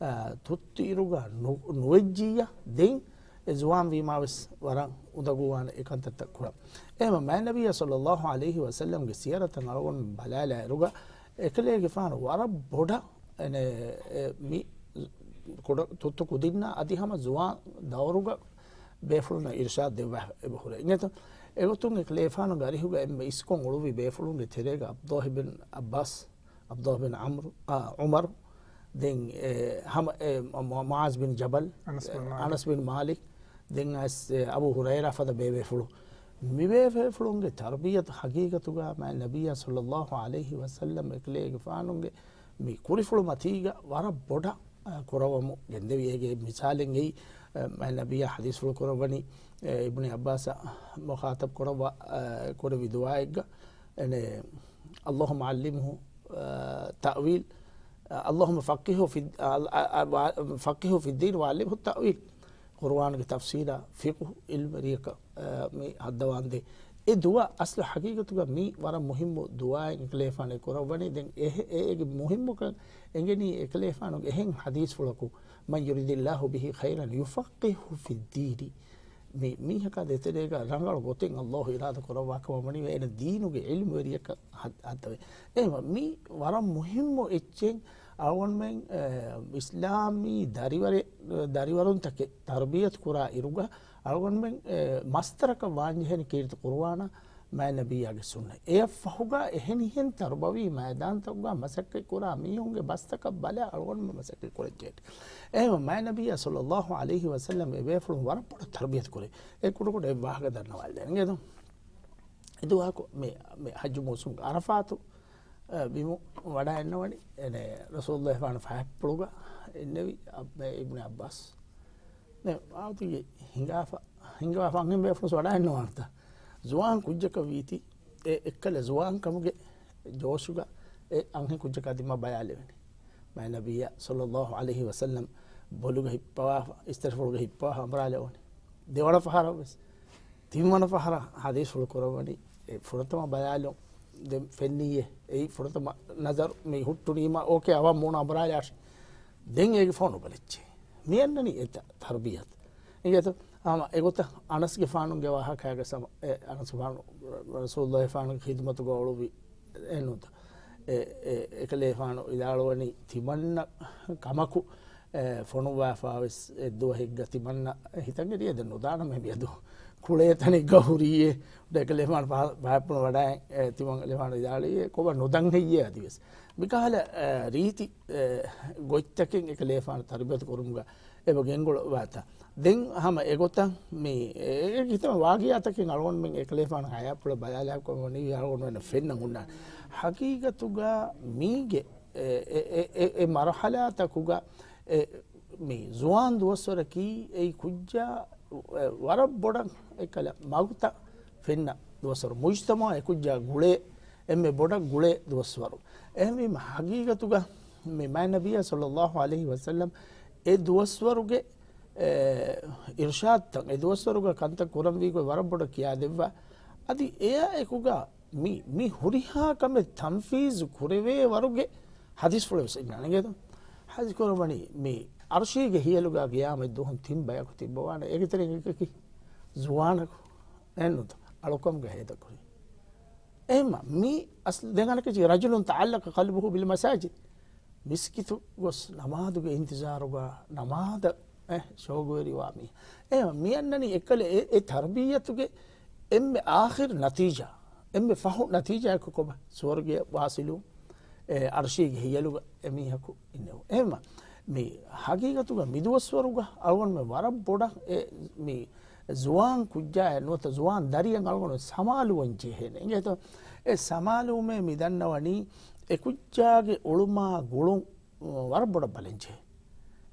އެ، ތުއްތު އިރުގަ ނު-، ނުވެއްޖިއްޔާ ދެން އެ ޒުވާން ވީމާ ވެސް ވަރަށް އުނދަގޫވާނެ އެ ކަންތައްތައް ކުރަން. އެހެންވީމަ މާތް ނަބިއްޔާ ޞައްލައްލާހު ޢަލައިހި ވަސައްލަމްގެ ސިޔަރަތަށް އަޅުގަނޑު ބަލާލާއިރުގަ އެކަލޭގެފާނު ވަރަށް ބޮޑަށް އެނެ، އެ، މި ކުޑަ ތުއްތު ކުދިންނާ އަދި ހަމަ ޒުވާން ދައުރުގަ ބޭފުޅުންނަށް އިރުޝާދު ދެއްވާ އެބަ ހުރޭ. އިނގޭތަ؟ އެގޮތުން އެކަލޭގެފާނުގެ އަރިހުގަ އެންމެ އިސްކޮށް އުޅުއްވި ބޭފުޅުންގެ ތެރޭގަ ޢަބްދުﷲ ބިން ޢައްބާސް، ޢަބްދުﷲ ބިން ޢަމްރު، އާ، ޢުމަރު، ދެން، އެ، ހަމަ، އެ، މު-، މުޢާޛް ބިން ޖަބަލް، އަނަސް ބިން މާލިކް. އަނަސް ބިން މާލިކް، ދެން އައިސް، އެ، އަބޫ ހުރައިރާ ފަދަ ބޭބޭފުޅު. މި ބޭބޭފުޅުންގެ ތަރުބިޔަތު ހަގީގަތުގަ މާތް ނަބިއްޔާ ޞައްލައްލާހު ޢަލައިހި ވަސައްލަމް އެކަލޭގެފާނުގެ މި ކުރިފުޅު މަތީގަ ވަރަށް ބޮޑަށް، އަ، ކުރައްވަމުން ގެންދެވި. އޭގެ މިސާލެއް އެއީ، އަ، މާތް ނަބިއްޔާ ޙަދީޘްފުޅު ކުރައްވަނީ، އެ، އިބްނު ޢައްބާސް މުޚާޠަބް ކުރައްވާ، އަ، ކުރެއްވި ދުޢާއެއްގަ، އެނެ، اللهم علمه، އަ، تأويل، އަ، اللهم فقهه في الد-، އަ، އަ، އަ، فقهه في الدين وعلمه التأويل. ޤުރުއާންގެ ތަފްސީރާ، ފިޤުހު ޢިލްމު ވެރިޔަކަށް، އަ، މި ހައްދަވާންދޭ. އެ ދުޢާ އަސްލު ޙަޤީޤަތުގަ މީ ވަރަށް މުހިއްމު ދުޢާއެއް އެކަލޭފާނު ކުރައްވަނީ. ދެން އެ-، އޭގެ މުހިއްމުކަން އެނގެނީ އެކަލޭފާނުގެ އެހެން ޙަދީޘްފުޅަކު، من يرد الله به خيرا يفقهه في الدين. މި މީހަކާ ދޭތެރޭގަ ރަނގަޅު ގޮތެއް ﷲ އިރާދަ ކުރައްވާކަމަށް ވަނީ އޭނަ ދީނުގެ ޢިލްމުވެރިޔަކަށް ހަ-، ހައްދަވޭ. އެހެންވީމަ މީ ވަރަށް މުހިއްމު އެއްޗެއް. އަޅުގަނޑުމެން، އެ، އިސްލާމީ ދަރިވަރެ-، ދަރިވަރުންތަކެއް ތަރުބިޔަތު ކުރާ އިރުގަ އަޅުގަނޑުމެން، އެ، މަސްދަރަކަށް ވާންޖެހޭނެ ކީރިތި ޤުރުއާނާ މާތް ނަބިއްޔާގެ ސުންނަ. އެއަށްފަހުގަ އެހެނިހެން ތަރުބަވީ މައިދާންތަކުގަ މަސައްކަތް ކުރާ މީހުންގެ ބަސްތަކަށް ބަލާ އަޅުގަނޑުމެން މަސައްކަތް ކުރަންޖެހޭނެ. އެހެންވީމަ މާތް ނަބިއްޔާ ޞައްލައްލާހު ޢަލައިހި ވަސައްލަމް އެބޭފުޅުން ވަރަށް ބޮޑަށް ތަރުބިޔަތު ކުރޭ. އެ ކުޑަކުޑަ އެއް ވާހަކަ ދަންނަވާލަދޭނެ އިނގޭތޯ. އެދުވަހަކު މި، މި ޙައްޖު މޫސުމުގެ ޢަރަފާތު، އަ، ބިމު ވަޑައިގަންނަވަނީ، އެނެ، ރަސޫލުﷲ ފާނު ފަހަތްޕުޅުގަ އިންނެވި އަ-، އިބްނު ޢައްބާސް. ނެ، އާދެ ހިނގާފަ، ހިނގާފަ އަންހެން ބޭފުޅުން ވަޑައިގަންނަވާނެތަ؟ ޒުވާން ކުއްޖަކަށް ވީތީ، އެ އެއްކަލަ ޒުވާން ކަމުގެ ޖޯޝުގަ އެ އަންހެން ކުއްޖަކާ ދިމާ ބަޔާލެވެނީ. މާތް ނަބިއްޔާ ޞައްލައްލާހު ޢަލައިހި ވަސައްލަމް ބޮލުގަ ހިއްޕަވާފަ، އިސްތަށިފުޅުގަ ހިއްޕަވާފަ އަނބުރާލެވުނީ. ދެވަނަ ފަހަރަށް ވެސް. ތިންވަނަ ފަހަރަށް ޙަދީޘްފުޅު ކުރައްވަނީ، އެ ފުރަތަމަ ބަޔާލުން ދެން ފެންނިއްޔޭ. އެއީ ފުރަތަމަ ނަޒަރު މި ހުއްޓުނީމަ، އޯކޭ، އަވަށް މޫނު އަނބުރާލާށި. ދެން އޭގެ ފަހު ނުބަލައްޗޭ. މި އަންނަނީ އެ ތަ-، ތަރުބިޔަތު. އިނގޭތޯ؟ ހަމަ އެގޮތަށް އަނަސްގެފާނުގެ ވާހަކައިގެ ސަމަ، އެ އަނަސްގެފާނު ރަސޫލުﷲ ފާނުގެ ޚިދުމަތުގަ އުޅުއްވި އެންނުތަ؟ އެ، އެ، އެކަލޭފާނު ވިދާޅުވަނީ ތިމަންނަ ކަމަކު، އެ، ފޮނުއްވާފާވެސް އެއްދުވަހެއްގަ ތިމަންނަ ހިތަށް އެރި އެދެން ނުދާނަމޭ މިއަދު ކުޅޭ ތަނެއްގަ ހުރީއޭ. އެކަލޭފާނު ފަ-، ފަހަތްޕުނު ވަޑައި، އެ، ތިމަން އެކަލޭފާނު ވިދާޅުވިއޭ ކޮބާ ނުދަން ހެއްޔޭ އަދިވެސް. މިކަހަލަ، އެ، ރީތި، އެ، ގޮތްތަކެއް އެކަލޭފާނު ތަރުބިޔަތު ކުރުމުގަ އެބަ ގެންގުޅުއްވާތާ. ދެން ހަމަ އެގޮތަށް މި އެ، އެ ކިތަންމެ ވާގިޢާތަކެއް އަޅުގަނޑުމެން އެކަލޭފާނު ހަޔާތްޕުޅަށް ބަލާލާފަ ވަނީ އަޅުގަނޑުމެންނަށް ފެންނަން ހުންނާނެ. ހަގީގަތުގަ މީގެ އެ، އެ، އެ، އެ، އެ މަރުޙަލާތަކުގަ އެ، މި ޒުވާން ދުވަސްވަރަކީ އެއީ ކުއްޖާ، އެ، ވަރަށް ބޮޑަށް އެކަލަ މަގުތައް ފެންނަ ދުވަސްވަރު. މުޖްތަމަޢަށް އެކުއްޖާ ގުޅޭ، އެންމެ ބޮޑަށް ގުޅޭ ދުވަސްވަރު. އެހެންވީމަ ހަގީގަތުގަ މި މާތް ނަބިއްޔާ ޞައްލައްލާހު ޢަލައިހި ވަސައްލަމް އެ ދުވަސްވަރުގެ އެ، އިރުޝާދުތައް، އެ ދުވަސްވަރުގަ ކަންތައް ކުރަންވީގޮތް ވަރަށް ބޮޑަށް ކިޔާދެއްވާ. އަދި އެއާ އެކުގަ މި، މި ހުރިހާ ކަމެއް ތަންފީޒު ކުރެވޭ ވަރުގެ ޙަދީޘްފުޅެއް ވެސް އިންނާނެ އިނގޭތޯ؟ ޙަދީޘް ކުރައްވަނީ މި ޢަރުޝީގެ ހިޔަލުގަ ޤިޔާމަތް ދުވަހުން ތިން ބަޔަކު ތިއްބަވާނެ. އޭގެ ތެރެއިން އެކަކީ ޒުވާނަކު އެއްނުތަ؟ އަޅުކަމުގަ ހޭދަކުރި. އެހެންމަ މި އަސްލު ދެން އަނެކަކީ رجل تعلق قلبه بالمساجد. މިސްކިތު ގޮސް ނަމާދުގެ އިންތިޒާރުގަ ނަމާދަށް، އެ، ޝައުގުވެރިވާ މީ. އެ، މި އަންނަނީ އެކަލެ އެ، އެ ތަރުބިއްޔަތުގެ އެންމެ އާޚިރު ނަތީޖާ، އެންމެ ފަހު ނަތީޖާއަކު ކޮބާ؟ ސުވަރުގެ ވާސިލު، އެ، ޢަރުޝީގެ ހިޔަލުގަ އެމީހަކު އިންނެވު. އެހެންމަ މި ހަގީގަތުގަ މި ދުވަސްވަރުގަ އަޅުގަނޑުމެން ވަރަށް ބޮޑަށް އެ، މި ޒުވާން ކުއްޖާއެއް ނުވަތަ ޒުވާން ދަރިއަށް އަޅުގަނޑު ސަމާލުވަން ޖެހޭނެ. އިނގޭތޯ؟ އެ ސަމާލުވުމޭ މި ދަންނަވަނީ އެ ކުއްޖާގެ އުޅުމާ ގުޅުން ވަރަށް ބޮޑަށް ބަލަން ޖެހޭ.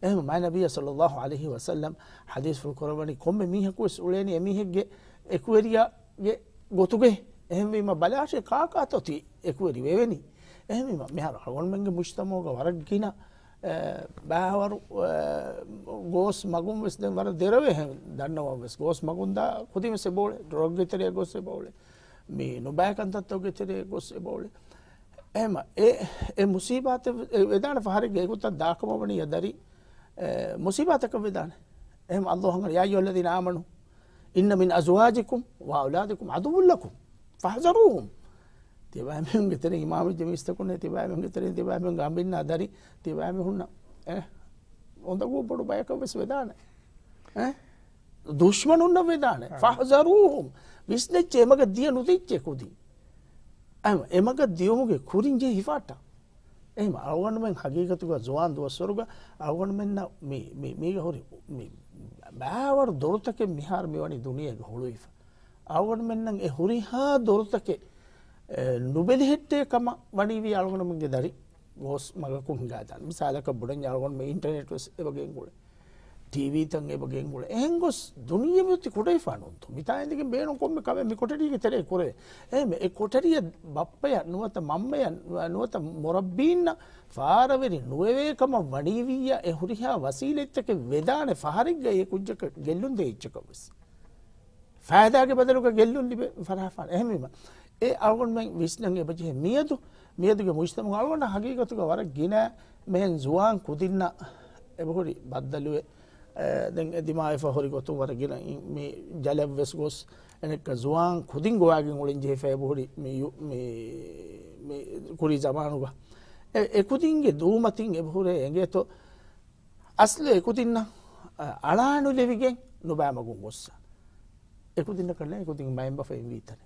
އެހެން މާތް ނަބިއްޔާ ޞައްލައްލާހު ޢަލައިހި ވަސައްލަމް ޙަދީޘްފުޅު ކުރައްވަނީ ކޮންމެ މީހަކު ވެސް އުޅޭނީ އެމީހެއްގެ އެކުވެރިޔާގެ ގޮތުގައި. އެހެންވީމަ ބަލާށޭ ކާކާތޯ ތި އެކުވެރި ވެވެނީ. އެހެންވީމަ މިހާރު އަޅުގަނޑުމެންގެ މުޖްތަމަޢުގަ ވަރަށް ގިނަ އެ، ބައިވަރު، އެ، ގޯސް މަގުން ވެސް ދެން ވަރަށް ދެރަވޭ ހެން ދަންނަވަން ވެސް. ގޯސް މަގުން ދާ ކުދިން ވެސް އެބައުޅޭ. ޑްރަގްގެ ތެރޭ ގޮސް އެބައުޅޭ. މި ނުބައި ކަންތައްތަކުގެ ތެރޭ ގޮސް އެބައުޅޭ. އެހެމަ އެ، އެ މުސީބާތެއް ވެ-، އެ ވެދާނެ ފަހަރެއްގެ އެގޮތަށް ދާކަމަށް ވަނީ އެ ދަރި، އެ، މުސީބާތަކަށް ވެދާނެ. އެހެމަ އައްލާހު އަންގަރ، يا أيها الذين آمنوا إن من أزواجكم وأولادكم عدوا لكم فاحذروهم. ތިބާމެންގެ ތެރެ އިމާމެއް ޖެމީސްތަކުންނޭ، ތިބާމެންގެ ތެރެ، ތިބާމެންގެ އަނބިންނާ ދަރި، ތިބާމެ ހުންނަ. އެ، އުނދަގޫ ބޮޑު ބަޔަކަށް ވެސް ވެދާނެ. އެ؟ ދުޝްމަނުންނަށް ވެދާނެ. އަ. فاحذروهم. ވިސްނެއްޗޭ އެމަގަށް ދިޔަ ނުދިއްޗޭ ކުދިން. އެމަ-، އެމަގަށް ދިޔުމުގެ ކުރިން ޖެހި ހިފާޓާ. އެހެމަ އަޅުގަނޑުމެން ހަގީގަތުގަ ޒުވާން ދުވަސްވަރުގަ އަޅުގަނޑުމެންނަށް މި، މި، މީގަ ހުރި މި ބާވަރު ދޮރުތަކެއް މިހާރު މި ވަނީ ދުނިޔޭގަ ހުޅުވިފަ. އަޅުގަނޑުމެންނަށް އެ ހުރިހާ ދޮރުތަކެއް، އެ، ނުބެލެހެއްޓޭ ކަމަށް ވަނީވީ އަޅުގަނޑުމެންގެ ދަރި ގޯސް މަގަކުން ހިނގާދާނެ. މިސާލަކަށް ބުނަންޏާ އަޅުގަނޑުމެން އިންޓަރނެޓް ވެސް އެބަ ގެންގުޅޭ. ޓީވީތައް އެބަ ގެންގުޅޭ. އެހެން ގޮސް ދުނިޔެ މިއޮތީ ކުޑަވެފާނުންތޯ؟ މިތާ އިނދެގެން ބޭނުން ކޮންމެ ކަމެއް މި ކޮޓަރީގެ ތެރޭ ކުރެވޭ. އެހެން އެ ކޮޓަރިއަށް ބައްޕަޔަށް ނުވަތަ މަންމަޔަށް ނުވަތަ މުރައްބީންނަށް ފާރަވެރި ނުވެވޭ ކަމަށް ވަނީވިއްޔާ އެ ހުރިހާ ވަސީލަތްތަކެއް ވެދާނެ ފަހަރެއްގައި އެ ކުއްޖަކަށް ގެއްލުން ދޭ އެއްޗަކަށް ވެސް. ފައިދާގެ ބަދަލުގަ ގެއްލުން ލިބޭ ފަރާފާނެ. އެހެންވީމަ، އެ އަޅުގަނޑުމެން ވިސްނަން އެބަޖެހޭ މިއަދު، މިއަދުގެ މުޖްތަމަޢު އަޅުގަނޑަށް ހަގީގަތުގަ ވަރަށް ގިނަ މެހެން ޒުވާން ކުދިންނަށް އެބަހުރި ބައްދަލުވެ، އެ، ދެން އެ ދިމާވެފަ ހުރި ގޮތުން ވަރަށް ގިނަ މި ޖަލަށްވެސް ގޮސް، އެނެއްކަ ޒުވާން ކުދިން ގޮވާގެން އުޅެން ޖެހިފަ އެބަހުރި މި ޔު-، މި، މި ކުރީ ޒަމާނުގަ. އެ، އެ ކުދިންގެ ދޫމަތިން އެބަހުރޭ އެނގޭތޯ، އަސްލު އެކުދިންނަށް، އަ، އަޅާނުލެވިގެން ނުބައިމަގުން ގޮއްސަ. އެކުދިންނަކަށް ނެތް އެކުދިން މައިންބަފައިން ވީތަނެ.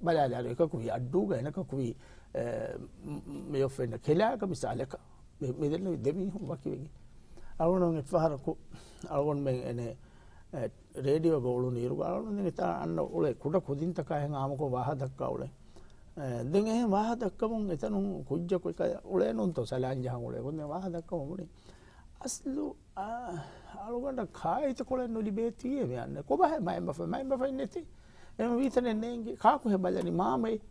ބަލާލާރު އެކަކު ވީ އައްޑޫގަ، އެނަކަކު ވީ، އެ، މި، މިއޮއްފެންނަ ކެލާގަ މިސާލަކަށް. މި، މި ދެންނެވި ދެ މީހުން ވަކިވެގެން. އަޅުގަނޑު އެއްފަހަރަކު އަޅުގަނޑުމެން އެނެ، އެ، ރޭޑިއޯގަ އުޅުނު އިރުގަ އަޅުގަނޑު އެތާ އަންނަ އުޅޭ ކުޑަ ކުދިންތަކާ ހެން އާމުކޮށް ވާހަ ދައްކާ އުޅޭ. އެ، ދެން އެހެން ވާހަ ދައްކަމުން އެތަނުން ކުއްޖަކު އެކަ އުޅޭނުންތޯ ސަލާން ޖަހަން އުޅޭ. ކުދިން ވާހަ ދައްކަމުން ބުނި. އަސްލު، އާ، އަޅުގަނޑަށް ކާއެތިކޮޅެއް ނުލިބޭތީއޭ މި އަންނަ. ކޮބާހޭ މައިންބަފަ، މައިންބަފައެއް ނެތި. އެހެން ވީތަނެއް ނޭނގި. ކާކުހޭ ބަލަނީ މާމައެއް.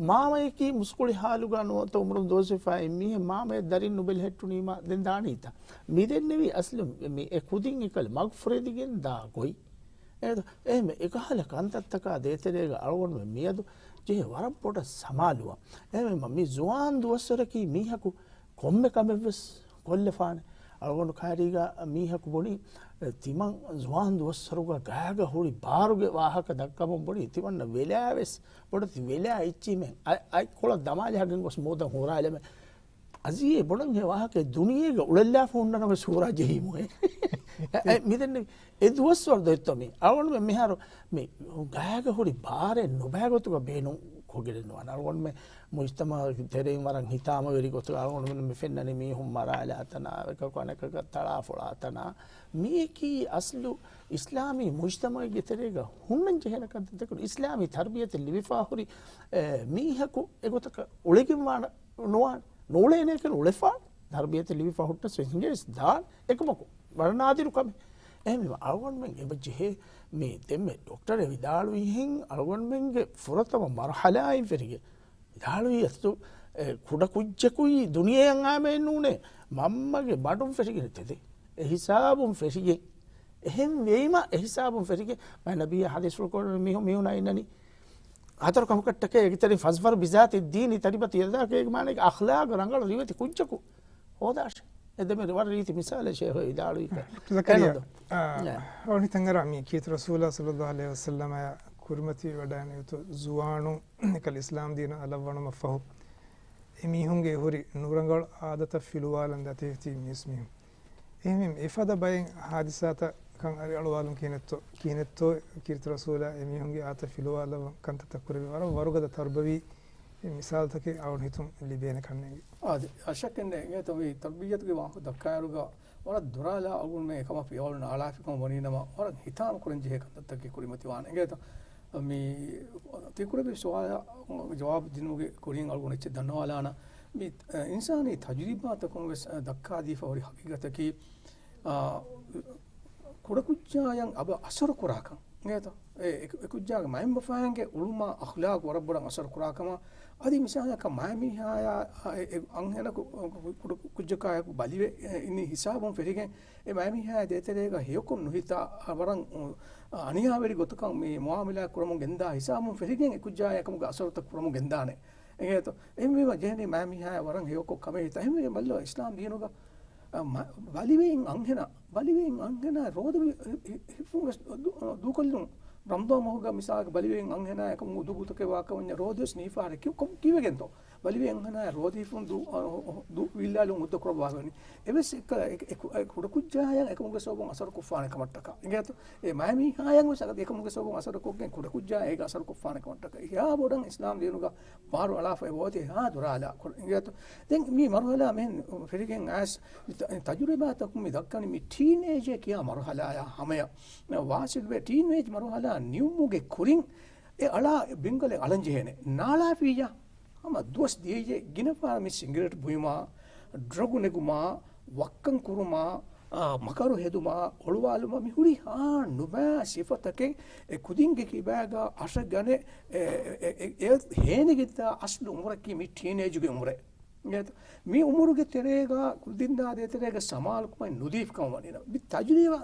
މާމަޔަކީ މުސްކުޅި ހާލުގަ ނުވަތަ އުމުރުން ދުވަސްވެފައި މީހެއް މާމަޔަށް ދަރިން ނުބެލެހެއްޓުނީމާ ދެން ދާނީތަ؟ މި ދެންނެވީ އަސްލު މި އެ ކުދިން އެކަލަ މަގުފުރެދިގެން ދާ ގޮތް. އެހެން އެކަހަލަ ކަންތައްތަކާ ދޭތެރޭގަ އަޅުގަނޑުމެން މިއަދު ޖެހޭ ވަރަށް ބޮޑަށް ސަމާލުވާ. އެހެންވީމަ މި ޒުވާން ދުވަސްވަރަކީ މީހަކު ކޮންމެ ކަމެއްވެސް ކޮށްލަފާނެ. އަޅުގަނޑު ކައިރީގަ މީހަކު ބުނި، ތިމަން ޒުވާން ދުވަސްވަރުގަ ގާގަ ހުރި ބާރުގެ ވާހަކަ ދައްކަމުން ބުނި، ތިމަންނަ ވެލާވެސް ބޮޑަތި ވެލާ އެއްޗިހިމެން އަ-، އަތްކޮޅަށް ދަމާލި ހަގެން ގޮސް މޫދަށް ހޫރާލެމެ. އަޒީ ބޮޑަން ހެ ވާހަކަ ދުނިޔޭގަ އުޅެއްލާފަ ހުންނަނަމަ ސޫރާ ޖެހީމު އެ. އެ، މިދެންނެވި. އެ ދުވަސްވަރު ދޮއްތޯ މީ. އަޅުގަނޑުމެން މިހާރު މި ގާގަ ހުރި ބާރެއް ނުބައި ގޮތުގަ ބޭނުން ކޮށްގެން ނުވާނެ. އަޅުގަނޑުމެން މުޖްތަމަޢު ތެރެއިން ވަރަށް ހިތާމަވެރި ގޮތުގަ އަޅުގަނޑުމެން މި ފެންނަނީ މީހުން މަރާލާތަނާ، އެކަކު އަނެކަކަށް ތަޅާފޮޅާތަނާ. މީކީ އަސްލު އިސްލާމީ މުޖްތަމަޢުގެ ތެރޭގަ ހުންނަން ޖެހޭނެ ކަންތައްތަކުން އިސްލާމީ ތަރުބިޔަތެއް ލިބިފާ ހުރި، އެ، މީހަކު އެގޮތަކަށް އުޅެގެންވާނެ ނުވާނެ. ނޫޅޭނެކަން އުޅެފާނެ. ތަރުބިޔަތެއް ލިބިފަ ހުއްޓަސް ވެސް ހިނގޭސް ދާން އެކަމަކު ވަރަށް ނާދިރު ކަމެއް. އެހެންވީމަ އަޅުގަނޑުމެން އެބަ ޖެހޭ މި ދެންމެ ޑޮކްޓަރެއް ވިދާޅުވިހެން އަޅުގަނޑުމެންގެ ފުރަތަމަ މަރުޙަލާއިން ފެށިގެން ވިދާޅުވީ އަސްލު، އެ، ކުޑަ ކުއްޖަކުއީ ދުނިޔެއަށް އާމެއެއް ނޫނޭ. މަންމަގެ މަޑުން ފެށިގެން ތެދެއް. އެ ހިސާބުން ފެށިގެން. އެހެން ވީމަ އެ ހިސާބުން ފެށިގެން މާތް ނަބިއްޔާ ޙަދީޘްފުޅު ކުރައްވަނީ މީހުން މީހުނާ އިންނަނީ. ހަތަރު ކަމަކަށްޓަކައި އޭގެ ތެރެއިން فاظفر بذات الدين تربت يداك، އޭގެ މާނައީ އަޚްލާގު ރަނގަޅު ރިވެތި ކުއްޖަކު ހޯދާށޭ. އެ ދެމެ ވަރަށް ރީތި މިސާލެއް ޝޭޚު ވިދާޅުވި. ޑޮކްޓަރ ޒަކަރިޔާ، އެހެން ދޯ؟ އާ، އެ. އަޅުގަނޑު ހިތަށް އަރާ މި ކީރިތި ރަސޫލާ ޞައްލައްލާހު ޢަލައިހި ވަސައްލަމައާ ކުރިމަތިވެވަޑައިގަނެވި އޮތް ޒުވާނުން އެކަލަ އިސްލާމް ދީނަށް އަލަށްވަނުމަށްފަހު، އެމީހުންގެ ހުރި ނުރަނގަޅު އާދަތައް ފިލުވާލަން ދަތިވެތި މީސް މީހުން. އެހެންވީމަ، އެފަދަ ބައެއް ހާދިސާތައް ކަން އަރި އަޅުވާލުން ކިހިނެއްތޯ، ކިހިނެއްތޯ ކީރިތި ރަސޫލާ އެމީހުންގެ އާދަތައް ފިލުވާލައްވަން ކަންތައްތައް ކުރެއްވި ވަރަށް ވަރުގަދަ ތަރުބަވީ މިސާލުތަކެއް އަޅުގަނޑު ހިތުން ލިބޭނެ ކަންނޭނގެ. އާދެ، އަށަކެއް ނޭނގޭތޯ މި ތަރުބިއްޔަތުގެ ވާހަކަ ދައްކާއިރުގަ ވަރަށް ދުރާލާ އަޅުގަނޑުމެން އެކަމަށް ފިޔަވަޅު ނާޅާފިކަމަށް ވަނީނަމަ، ވަރަށް ހިތާމަކުރަން ޖެހޭ ކަންތައްތަކެއް ކުރިމަތިވާނެ. އިނގޭތޯ މި ތި ކުރެއްވި ސުވާލަށް ޖަވާބު ދިނުމުގެ ކުރިން އަޅުގަނޑު އެއްޗެއް ދަންނަވާލާނަން. މި އިންސާނީ ތަޖުރިބާތަކުން ވެސް ދައްކާދީފަ ހުރި ހަގީގަތަކީ، އާ، ކުޑަކުއްޖާއަށް އަބަ އަސަރު ކުރާކަން. އިނގޭތޯ؟ އެ، އެ، އެކުއްޖާގެ މައިންބަފައިންގެ އުޅުމާ އަޚްލާގު ވަރަށް ބޮޑަށް އަސަރު ކުރާކަމަށް. އަދި މިސާލަކަށް މައިމީހާޔާ، އެ، އެ، އަންހެނަކު، ކުޑަ ކުއްޖަކާއެކު ބަލިވެ، އެ، އިން ހިސާބުން ފެށިގެން އެ މައިމީހާ ދޭތެރޭގަ ހެޔޮކޮށް ނުހިތާ، އަ، ވަރަށް، އު، އަނިޔާވެރި ގޮތަކަށް މި މުއާމަލާތް ކުރަމުން ގެންދާ ހިސާބުން ފެށިގެން އެކުއްޖާ އެކަމުގެ އަސަރުތައް ކުރަމުން ގެންދާނެ. އެނގޭތޯ؟ އެހެންވީމަ ޖެހެނީ މައިމީހާ ވަރަށް ހެޔޮކޮށް ކަމެއް ހިތާ. އެހެންވީމަ ބައްލަވާ އިސްލާމް ދީނުގަ، އަ، މަ-، ބަލިވެއިން އަންހެނާ، ބަލިވެއިން އަންހެނާ ރޯދަ ހި-، ހި-، ހިފުން ވެސް ދޫ-، ދޫކޮށްލުން. ރަމަޟާން މަހުގަ މިސާލަކަށް ބަލިވެއިން އަންހެނާ އެކަމު އުދުގޫތަކެއް ވާކަމަށް ރޯދަ ވެސް ނީފާރެ ކި-، ކޮ-، ކީއްވެގެންތޯ؟ ބަލިވެ އަންހެނާ ރޯދަ ހިފުން ދޫ-، އަ، އަ، ދޫ ވިއްލާލުން ހުއްދަ ކުރައްވާ ވަނީ. އެވެސް އެ، އެ، އެ، ކުޑަކުއްޖާޔަށް އެކަމުގެ ސަބަބުން އަސަރު ކޮށްފާނެ ކަމަށްޓަކާ. އިނގޭތޯ؟ އެ މައިމީހާޔަށް ވެސް އެކަމުގެ ސަބަބުން އަސަރު ކޮށްގެން ކުޑަކުއްޖާ އޭގަ އަސަރު ކޮށްފާނެ ކަމަށްޓަކާ. އެހާ ބޮޑަށް އިސްލާމް ދީނުގަ ބާރު އަޅާފަ އެބައޮތީ އެހާ ދުރާލާ ކޮށް. އިނގޭތޯ؟ ދެން މި މަރުހަލާ މިހެން ފެށިގެން އައިސް ތަ-، ތަޖުރިބާތަކުން މި ދައްކަނީ މި ޓީނޭޖޭ ކިޔާ މަރުހަލާޔާ ހަމަޔަށް ވާސިލްވެ، ޓީނޭޖް މަރުހަލާ ނިމުމުގެ ކުރިން އެ އަޅާ ބިންގަލެއް އަޅަންޖެހޭނެ. ނާޅާފިއްޔާ ހަމަ ދުވަސް ދިޔައީ ގިނަ ފަހަރަށް މި ސިނގިރޭޓް ބުއިމާ، ޑްރަގު ނެގުމާ، ވައްކަން ކުރުމާ، އާ، މަކަރު ހެދުމާ، އޮޅުވާލުމާ، މި ހުރިހާ ނުބައި ސިފަތަކެއް އެ ކުދިންގެ ކިބާގަ އަށަގަނެ، އެ، އެ، އެ، އެ ހޭނިގެންދާ އަސްލު އުމުރަކީ މި ޓީނޭޖުގެ އުމުރެއް. އިނގޭތަ؟ މި އުމުރުގެ ތެރޭގަ ކުދިންދާ ދޭތެރޭގަ ސަމާލުކަމެއް ނުދީފަ ކަމަށް ވަނީ. މި ތަޖުރިބާ،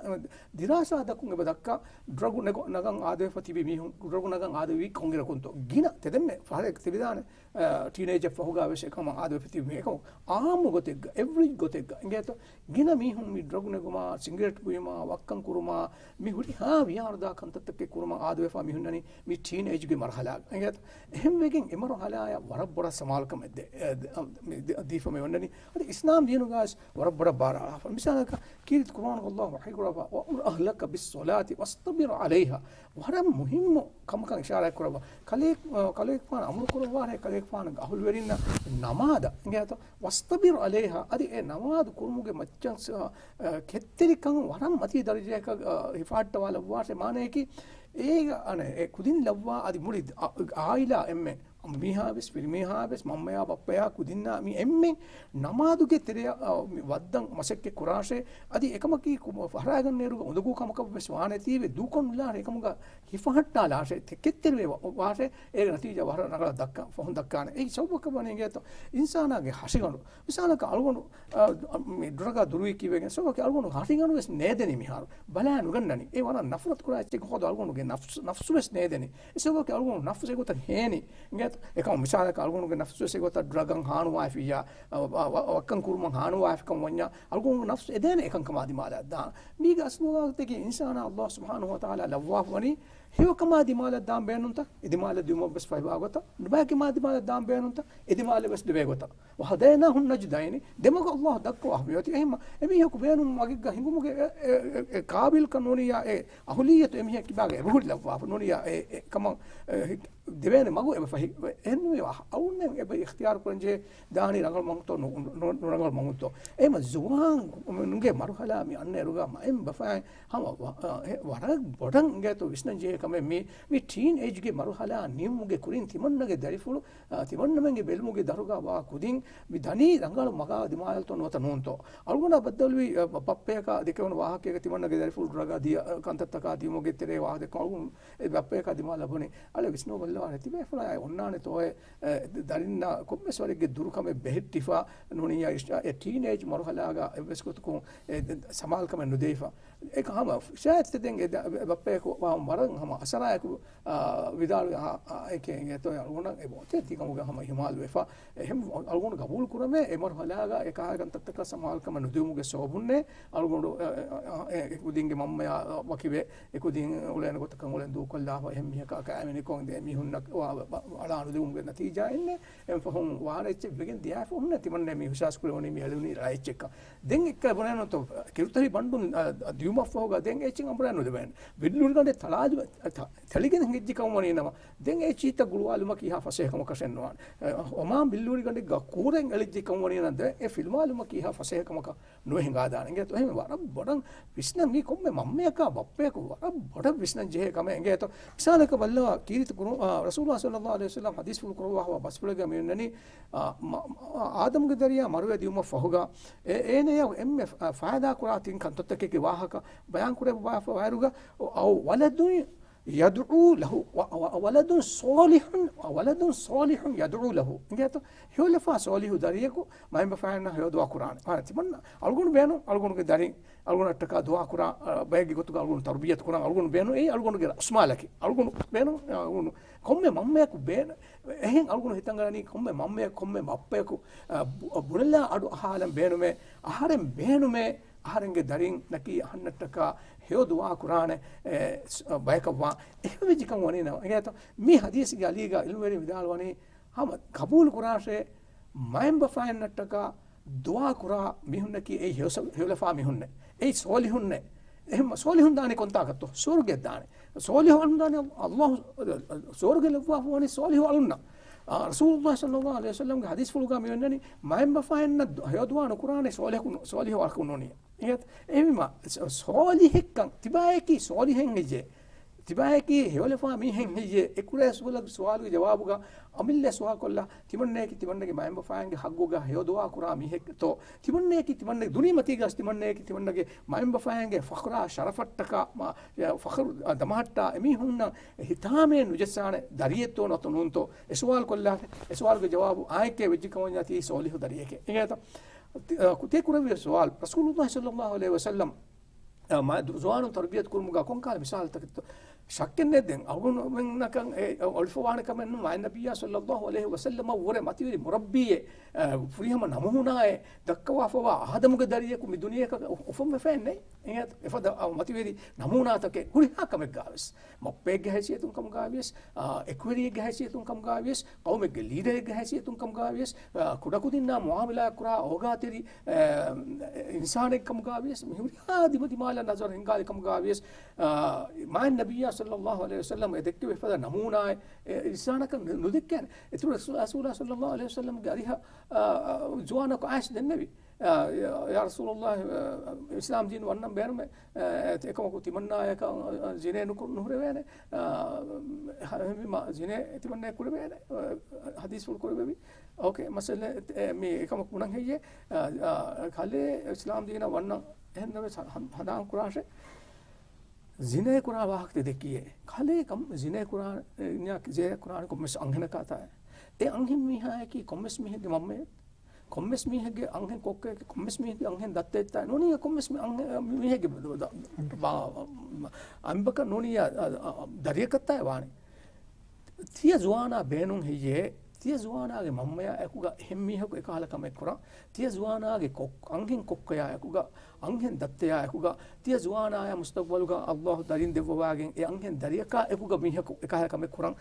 ދިރާސާތަކުން އެބަ ދައްކާ، ޑްރަގު ނެގު، ނަގަން އާދެވިފަ ތިބި މީހުން، ޑްރަގު ނަގަން އާދެވީ ކޮންއިރަކުންތޯ؟ ގިނަ ތެދެންމެ ފަހަރެއް ތިބިދާނެ، އަ، ޓީނޭޖަށް ފަހުގަ ވެސް އެކަމަށް އާދެވިފަ ތިބި މީހަކު އާއްމު ގޮތެއްގަ، އެވްރިޖް ގޮތެއްގަ. އިނގޭތޯ؟ ގިނަ މީހުން މި ޑްރަގު ނެގުމާ، ސިނގިރޭޓް ބުއިމާ، ވައްކަން ކުރުމާ، މި ހުރިހާ ވިޔާނުދާ ކަންތައްތަކެއް ކުރުމަށް އާދެވިފަ މީހުންނަނީ މި ޓީނޭޖްގެ މަރުހަލާގަ. އިނގޭތަ؟ އެހެންވެގެން އެ މަރުހަލާޔަށް ވަރަށް ބޮޑަށް ސަމާލުކަމެއް ދޭ-، އެ، ދ-، މި ދ-، ދީފަ މި އޮންނަނީ. އަދި އިސްލާމް ދީނުގައި ވަރަށް ބޮޑަށް ބާރު އަޅާފަ. މިސާލަކަށް ކީރިތި ޤުރުއާނުގަ ﷲ ވަޙީ ކުރައްވާ، "وَأْمُرْ أَهْلَكَ بِالصَّلَاةِ وَاصْطَبِرْ عَلَيْهَا." ވަރަށް މުހިއްމު ކަމަކަށް އިޝާރާތް ކުރައްވާ. ކަލޭ-، އަ، ކަލޭގެފާނަށް އަމުރު ކުރައްވާށޭ، ކަލޭގެފާނުގެ އަހުލުވެރިންނަށް ނަމާދަށް. އިނގޭތޯ؟ "وَاصْطَبِرْ عَلَيْهَا." އަދި އެ ނަމާދު ކުރުމުގެ މައްޗަށް ސ-، އަ، ކެތްތެރިކަން ވަރަށް މަތީ ދަރަޖައަކަށް، އަ، ހިފަހައްޓަވާލައްވާށޭ. މާނަޔަކީ، އޭގަ އަނެއް އެ ކުދިން ލައްވާ އަދި މުޅި އަ-، އާއިލާ އެންމެ މީހާވެސް، ފިރިމީހާވެސް، މަންމަޔާ ބައްޕަޔާ ކުދިންނާ މި އެންމެން ނަމާދުގެ ތެރެއަށް، އަ، މި ވައްދަން މަސައްކަތް ކުރާށޭ. އަދި އެކަމަކީ ކު-، ފަހަރާގަންނައިރުގަ އުނދަގޫ ކަމަކަށް ވެސް ވާނެތީވެ، ދޫކޮށް ނުލާށޭ، އެކަމުގަ ހިފަހައްޓާލާށޭ، ތެ-، ކެތްތެރިވެ ވާށޭ، އޭގެ ނަތީޖާ ވަރަށް ރަނގަޅަށް ދައްކާ، ފަހުން ދައްކާނެ. އެއީ ސަބަބަކަށް ވަނީ އިނގޭތޯ؟ އިންސާނާގެ ހަށިގަނޑު. މިސާލަކަށް އަޅުގަނޑު، އަ، މި ޑްރަގާ ދުރުވީކީވެގެން ސަބަބަކީ އަޅުގަނޑު ހަށިގަނޑު ވެސް ނޭދެނީ މިހާރު. ބަލާ ނުގަންނަނީ. އެ ވަރަށް ނަފްރަތު ކުރާ އެއްޗެއް ހޯދު އަޅުގަނޑުގެ ނަފްސު، ނަފްސު ވެސް ނޭދެނީ. އެ ސަބަބަކީ އަޅުގަނޑު ނަފްސު އެގޮތަށް ހޭނީ. އިނގޭތޯ؟ އެކަމަށް މިސާލަކަށް އަޅުގަނޑުގެ ނަފްސުވެސް އެގޮތަށް ޑްރަގަށް ހާނުވާފިއްޔާ، އަ، ވަ-، ވަ-، ވައްކަން ކުރުމަށް ހާނުވާފިކަން ވަންޏާ، އަޅުގަނޑުގެ ނަފްސު އެދޭނެ އެކަންކަމާ ދިމާލަށް ދާން. މީގެ އަސްލު ވާގޮތަކީ އިންސާނާ އައްލާހު ސުބްޙާނަހު ވަތަޢާލާ ލައްވާފަ ވަނީ، ހެޔޮކަމާ ދިމާލަށް ދާން ބޭނުންތަ؟ އެ ދިމާލަށް ދިއުމަށް ވެސް ފައިވާ ގޮތަށް، ނުބައިކަމާ ދިމާލަށް ދާން ބޭނުންތަ؟ އެ ދިމާލަށް ވެސް ލިބޭ ގޮތަށް. وهديناه النجدين، ދެމަގު އައްލާހު ދައްކަވާފަ މިއޮތީ. އެހެންމަ އެމީހަކު ބޭނުން މަގެއްގަ ހިނގުމުގެ އެ، އެ، އެ، އެ ކާބިލްކަން ނޫނިއްޔާ، އެ އަހުލިއްޔަތު އެމީހަކީ ބާގަ އެބަހުރި ލައްވާފަ ނޫނިއްޔާ، އެ، އެ ކަމަށް، އެ، ހި-، ދެވޭނެ މަގު އެބަ ފަހި. އެހެންވީމަ އަޅުގަނޑުމެން އެބަ އިޚްތިޔާރު ކުރަން ޖެހޭ ދާނީ ރަނގަޅު މަގުތޯ ނު-، ނު-، ނުރަނގަޅު މަގުތޯ. އެހެންމަ ޒުވާނުންގެ މަރުހަލާ މި އަންނަ އިރުގަ މައިންބަފައިން ހަމަ ވަ-، އަ، އެ ވަރަށް ބޮޑަށް އިނގޭތޯ ވިސްނަން ޖެހޭ ކަމެއް މި، މި ޓީން އޭޖްގެ މަރުހަލާ ނިމުމުގެ ކުރިން ތިމަންނަގެ ދަރިފުޅު، އަ، ތިމަންނަމެންގެ ބެލުމުގެ ދަށުގަ ވާ ކުދިން މި ދަނީ ރަނގަޅު މަގާ ދިމާލަށްތޯ ނުވަތަ ނޫންތޯ؟ އަޅުގަނޑާ ބައްދަލުވި، އަ، ބަ-، ބައްޕަޔަކާ ދެކެވުނު ވާހަކައެއްގަ ތިމަންނަގެ ދަރިފުޅު ޑްރަގާ ދިޔަ، އަ، ކަންތައްތަކާ ދިޔުމުގެ ތެރޭ ވާހަކަ ދެއްކުން އަޅުގަނޑު އެ ބައްޕަޔަކާ ދިމާލަށް ބުނި، އަޅެ ވިސްނަވަބައްލަވާނެ ތިބޭފުޅާ އޮންނާނެތޯއޭ، އެ، ދަރިންނާ ކޮންމެސް ވަރެއްގެ ދުރުކަމެއް ބެހެއްޓިފަ ނޫނިއްޔާ އިސް-، އެ ޓީނޭޖް މަރުހަލާގަ އެއްވެސް ގޮތަކުން އެ ސަމާލުކަމެއް ނުދެވިފަ. އެކަ ހަމަ ޝާއިދު ދެން އެ ދަ-، އެ ބައްޕަޔަކު ވާ ވަރަށް ހަމަ އަސަރާއެކު، އާ، ވިދާޅުވި އާ، އާ، އެކޭ އިނގޭތޯ އަޅުގަނޑަށް އެ ބޯތެ ތިކަމުގަ ހަމަ ހިމާލުވެފަ. އެހެން އަޅުގަނޑު ގަބޫލު ކުރަމޭ އެ މަރުހަލާގަ އެ ކަހަލަ ކަންތައްތަކަށް ސަމާލުކަމެއް ނުދިއުމުގެ ސަބަބުންނޭ އަޅުގަނޑު އެ، އެ، އެ، އެ ކުދިންގެ މަންމަޔާ ވަކިވެ އެކުދިން އުޅޭނެ ގޮތަކަށް އުޅެން ދޫކޮށްލާފަ، އެހެން މީހަކާ ކައިވެނިކޮށް އިނދެ މީހުންނަށް ވާ-، ވަ-، އަޅާ ނުދެވުމުގެ ނަތީޖާއިންނޭ. އެން ފަހުން ވާނެ އެއްޗެއް ވެގެން ދިޔާފަ ހުންނަ ތިމަންނަ މީ ހުށަހަސް ކުރެވުނީ މި އެޅުނީ ރައެއްޗެއްކަން. ދެން އެއްކަ ބުނޭނުތޯ ކިރުތަރި ބަންޑުން، އަ، އަ، ދިޔުމަށްފަހުގަ ދެން އެއްޗެއް އަނބުރާ ނުލެވޭނެ. ބިއްލޫރިގަނޑެއް ތަޅާލި-، ތަ-، ތެޅިގެން ހެންގެއްޖެ ކަމުން ވަނީ ނަމަ، ދެން އެ ޗީތައް ގުޅުވާލުމަކީ ހާ ފަސޭހަ ކަމަކަށެއް ނުވާނެ. އަ، އޮމާން ބިއްލޫރިގަނޑެއްގަ ކޫރެއް އެޅިއްޖެ ކަމުން ވަނީ ނަމަ، ދެން އެ ފިލުމާލުމަކީ ހާ ފަސޭހަ ކަމަކަށް ނުވެ ހިނގާދާނެ. އިނގޭތޯ އެހެން ވަރަށް ބޮޑަށް ވިސްނަން މީ ކޮންމެ މަންމަޔަކާ ބައްޕަޔަކު ވަރަށް ބޮޑަށް ވިސްނަން ޖެހޭ ކަމެއް. އިނގޭތޯ މިސާލަކަށް ބައްލަވާ ކީރިތި ކުރު-، އާ، ރަސޫލާ ޞައްލައްލާހު ޢަލައިހި ވަސައްލަމް ޙަދީޘްފުޅު ކުރައްވާފަވާ ބަސްފުޅެއްގަ މި އޮންނަނީ، އާ، މަ-، މަ-، އާދަމުގެ ދަރިޔާ މަރުވެ ދިޔުމަށް ފަހުގަ އެ-، އޭނަޔަށް އެންމެ ފަ-، ފައިދާ ކުރާ ތިން ކަންތައްތަކެއްގެ ވާހަކަ ބަޔާން ކުރެއްވާފަ ވައިރުގަ، އައު ވަލަދު ޔަދުޢޫ ލަހު، ވަ-، ވަ-، ވަލަދު ޞާލިޙު، ވަލަދު ޞާލިޙު ޔަދުޢޫ ލަހު. އިނގޭތޯ ހެޔޮލަފާ ޞާލިޙު ދަރިޔަކު މައިންބަފައިންނަށް ހެޔޮ ދުޢާ ކުރާނެ. އާ، ތިމަންނަ އަޅުގަނޑު ބޭނުން، އަޅުގަނޑުގެ ދަރިން އަޅުގަނޑަށްޓަކާ ދުޢާ ކުރާ، އަ، ބައެއްގެ ގޮތުގަ އަޅުގަނޑު ތަރުބިޔަތު ކުރަން، އަޅުގަނޑު ބޭނުން އެއީ އަޅުގަނޑުގެ ރަސްމާލަކީ. އަޅުގަނޑު ބޭނުން، އަ، އަޅުގަނޑު ކޮންމެ މަންމަޔަކު ބޭނު-، އެހެން އަޅުގަނޑު ހިތަށް އަރަނީ ކޮންމެ މަންމަޔަކު، ކޮންމެ ބައްޕަޔަކު، އަ، ބު-، އަ، ބުނެލާ އަޑު އަހާލަން ބޭނުމޭ، އަހަރެން ބޭނުމޭ، އަހަރެންގެ ދަރިންނަކީ އަހަންނަށްޓަކާ ހެޔޮ ދުޢާ ކުރާނެ، އެ، ސް-، އަ، ބަޔަކަށްވާ. އެހެން ވެއްޖެކަން ވަނީ ނަމަ. އިނގޭތޯ މި ޙަދީޘްގެ އަލީގަ ޢިލްމުވެރިން ވިދާޅުވަނީ، ހަމަ ޤަބޫލު ކުރާށޭ، މައިންބަފައިންނަށްޓަކާ ދުޢާ ކުރާ މީހުންނަކީ އެއީ ހެޔޮ-، ހެޔޮލަފާ މީހުންނޭ. އެއީ ޞާލިޙުންނޭ. އެހެން ޞާލިޙުން ދާނީ ކޮންތާކަށްތޯ؟ ސުވަރުގެ ދާނީ. ޞާލިޙު އަޅުން ދާނީ ﷲ ސުވަރުގެ ލެއްވާފަ ވަނީ ޞާލިޙު އަޅުންނަށް. އާ، ރަސޫލުﷲ ޞައްލައްލާހު ޢަލައިހި ވަސައްލަމްގެ ޙަދީޘްފުޅުގަ މި އޮންނަނީ، މައިންބަފައިންނަށް ދު-، ހެޔޮ ދުޢާ ނުކުރާނެ ޞާލިޙު، ޞާލިޙު އަޅަކު ނޫނިއްޔާ. އެހެން އެހެންވީމަ، ޞ-، ޞާލިޙެއްކަން، ތިބާއަކީ ޞާލިޙެއް ހެއްޔޭ؟ ތިބާއަކީ ހެޔޮލަފާ މީހެއް ހެއްޔޭ؟ އެ ކުރޭ ސުވަލަށް، ސުވާލުގެ ޖަވާބުގަ އަމިއްލަ ސުވާލު ކޮށްލާ، ތިމަންނައަކީ ތިމަންނަގެ މައިންބަފައިންގެ ޙައްޤުގަ ހެޔޮ ދުޢާ ކުރާ މީހެއްތޯ؟ ތިމަންނައަކީ ތިމަންނަގެ ދުނިޔެމަތީގަސް ތިމަންނައަކީ ތިމަންނަގެ މައިންބަފައިންގެ ފަޚުރާ ޝަރަފަށްޓަކާ މާ، ފަޚުރު ދަމަހައްޓާ އެމީހުންނަށް ހިތާމައެއް ނުޖައްސާނެ ދަރިއެއްތޯ ނުވަތަ ނޫންތޯ؟ އެ ސުވާލު ކޮށްލާށޭ. އެ ސުވާލުގެ ޖަވާބު އާނއެކޭ ވެއްޖެ ކަމަށް ތީ ޞާލިޙު ދަރިއެކޭ. އިނގޭތަ؟ ތި-، އަ، ކު-، ތި ކުރެއްވި ސުވާލު، ރަސޫލުﷲ ޞައްލައްލާހު ޢަލައިހި ވަސައްލަމް، އަ، މަ-، ދު-، ޒުވާނުން ތަރުބިޔަތު ކުރުމުގަ ކޮންކަހަލަ މިސާލުތަކެއްތޯ؟ ޝައްކެއް ނެތް ދެން. އަޅުގަނޑުމެންނަކަށް އެ، އެ، އޮޅިފަވާނެ ކަމެއް ނޫން. މާތް ނަބިއްޔާ ޞައްލައްލާހު ޢަލައިހި ވަސައްލަމަށް ވުރެ މަތިވެރި މުރައްބީއެއް، އަ، ފުރިހަމަ ނަމޫނާއެއް ދައްކަވާފަވާ އާދަމުގެ ދަރިޔަކު މި ދުނިޔެއަކަށް އު-، އުފަންވެފައެއް ނެތް. އެ އެފަދަ، އަ، މަތިވެރި ނަމޫނާތަކެއް ހުރިހާ ކަމެއްގާވެސް، ބައްޕައެއްގެ ހައިސިއްޔަތުން ކަމުގާވިޔަސް، އާ، އެކުވެރިއެއްގެ ހައިސިއްޔަތުން ކަމުގާވިޔަސް، ޤައުމެއްގެ ލީޑަރެއްގެ ހައިސިއްޔަތުން ކަމުގާވިޔަސް، އާ، ކުޑަކުދިންނާ މުޢާމަލާތް ކުރާ އޯގާތެރި، އާ، އިންސާނެއް ކަމުގާވިޔަސް، މި ހުރިހާ ދިމަދިމާލަށް ނަޒަރު ހިންގާލި ކަމުގާވިޔަސް، އާ، މާތް ނަބިއްޔާ ޞައްލައްލާހު ޢަލައިހި ވަސައްލަމް އެ ދެއްކެވި އެފަދަ ނަމޫނާއެއް އެ އިންސާނަކަށް ނު-، ނުދެއްކޭނެ. އިތުރަށް ރަސޫލާ ޞައްލައްލާހު ޢަލައިހި ވަސައްލަމްގެ އަރިހަށް، އާ، އާ، ޒުވާނަކު އައިސް ދެންނެވި. އާ، ޔާ، ޔާ ރަސޫލައްލާހި، އާ، އިސްލާމް ދީން ވަންނަން ބޭނުމޭ، އާ، އެކަމަކު ތިމަންނާޔަކަށް، އާ، ޒިނޭ ނުކު-، ނުހުރެވޭނެ. އާ، ހަ-، ހަމަ ޒިނޭ ތިމަންނާ ކުރެވޭނެ. އާ، ޙަދީޘްފުޅު ކުރެވެވި. އޯކޭ، މައްސަލަ، އެ، މީ އެކަމަކު ބުނަން ހެއްޔޭ؟ އާ، އާ، ކަލޭ އިސްލާމް ދީނަށް ވަންނަން އެހެންނަމަވެސް ހަ-، ހަ-، ހަނދާން ކުރާށޭ. ޒިނޭ ކުރާ ވާހަކަ ދެއްކިއޭ. ކަލޭ ކަމް ޒިނޭ ކުރާ-، އެ، ޒިނޭ ކުރާނެ ކޮންމެސް އަންހެނަކާތާ. އެ އަންހެން މީހާއަކީ ކޮންމެސް މީހެއްގެ މަންމައެއް. ކޮންމެސް މީހެއްގެ އަންހެން ކޮއްކޮއެކޭ، ކޮންމެސް މީހެއްގެ އަންހެން ދައްތައެއްތާ ނޫނީ، ކޮންމެސް މި އަންހެ-، މީހެއްގެ ދަ-، ދަ-، ބާ-، އަނބަކަށް ނޫނީ، އަ، އަ، އަ، ދަރިޔަކަށްތާ ވާނެ. ތިޔަ ޒުވާނާ ބޭނުން ހެއްޔޭ؟ ތިޔަ ޒުވާނާގެ މަންމަޔާ އެކުގަ އެހެން މީހަކު އެކަހަލަ ކަމެއް ކުރަން؟ ތިޔަ ޒުވާނާގެ ކޮއް-، އަންހެން ކޮއްކޮޔާ އެކުގަ، އަންހެން ދައްތަޔާ އެކުގަ، ތިޔަ ޒުވާނާޔާ މުސްތަގްބަލުގަ އައްލާހު ދަރިން ދެއްވަވާގެން އެ އަންހެން ދަރިޔަކާ އެކުގަ މީހަކު އެކަހަލަ ކަމެއް ކުރަން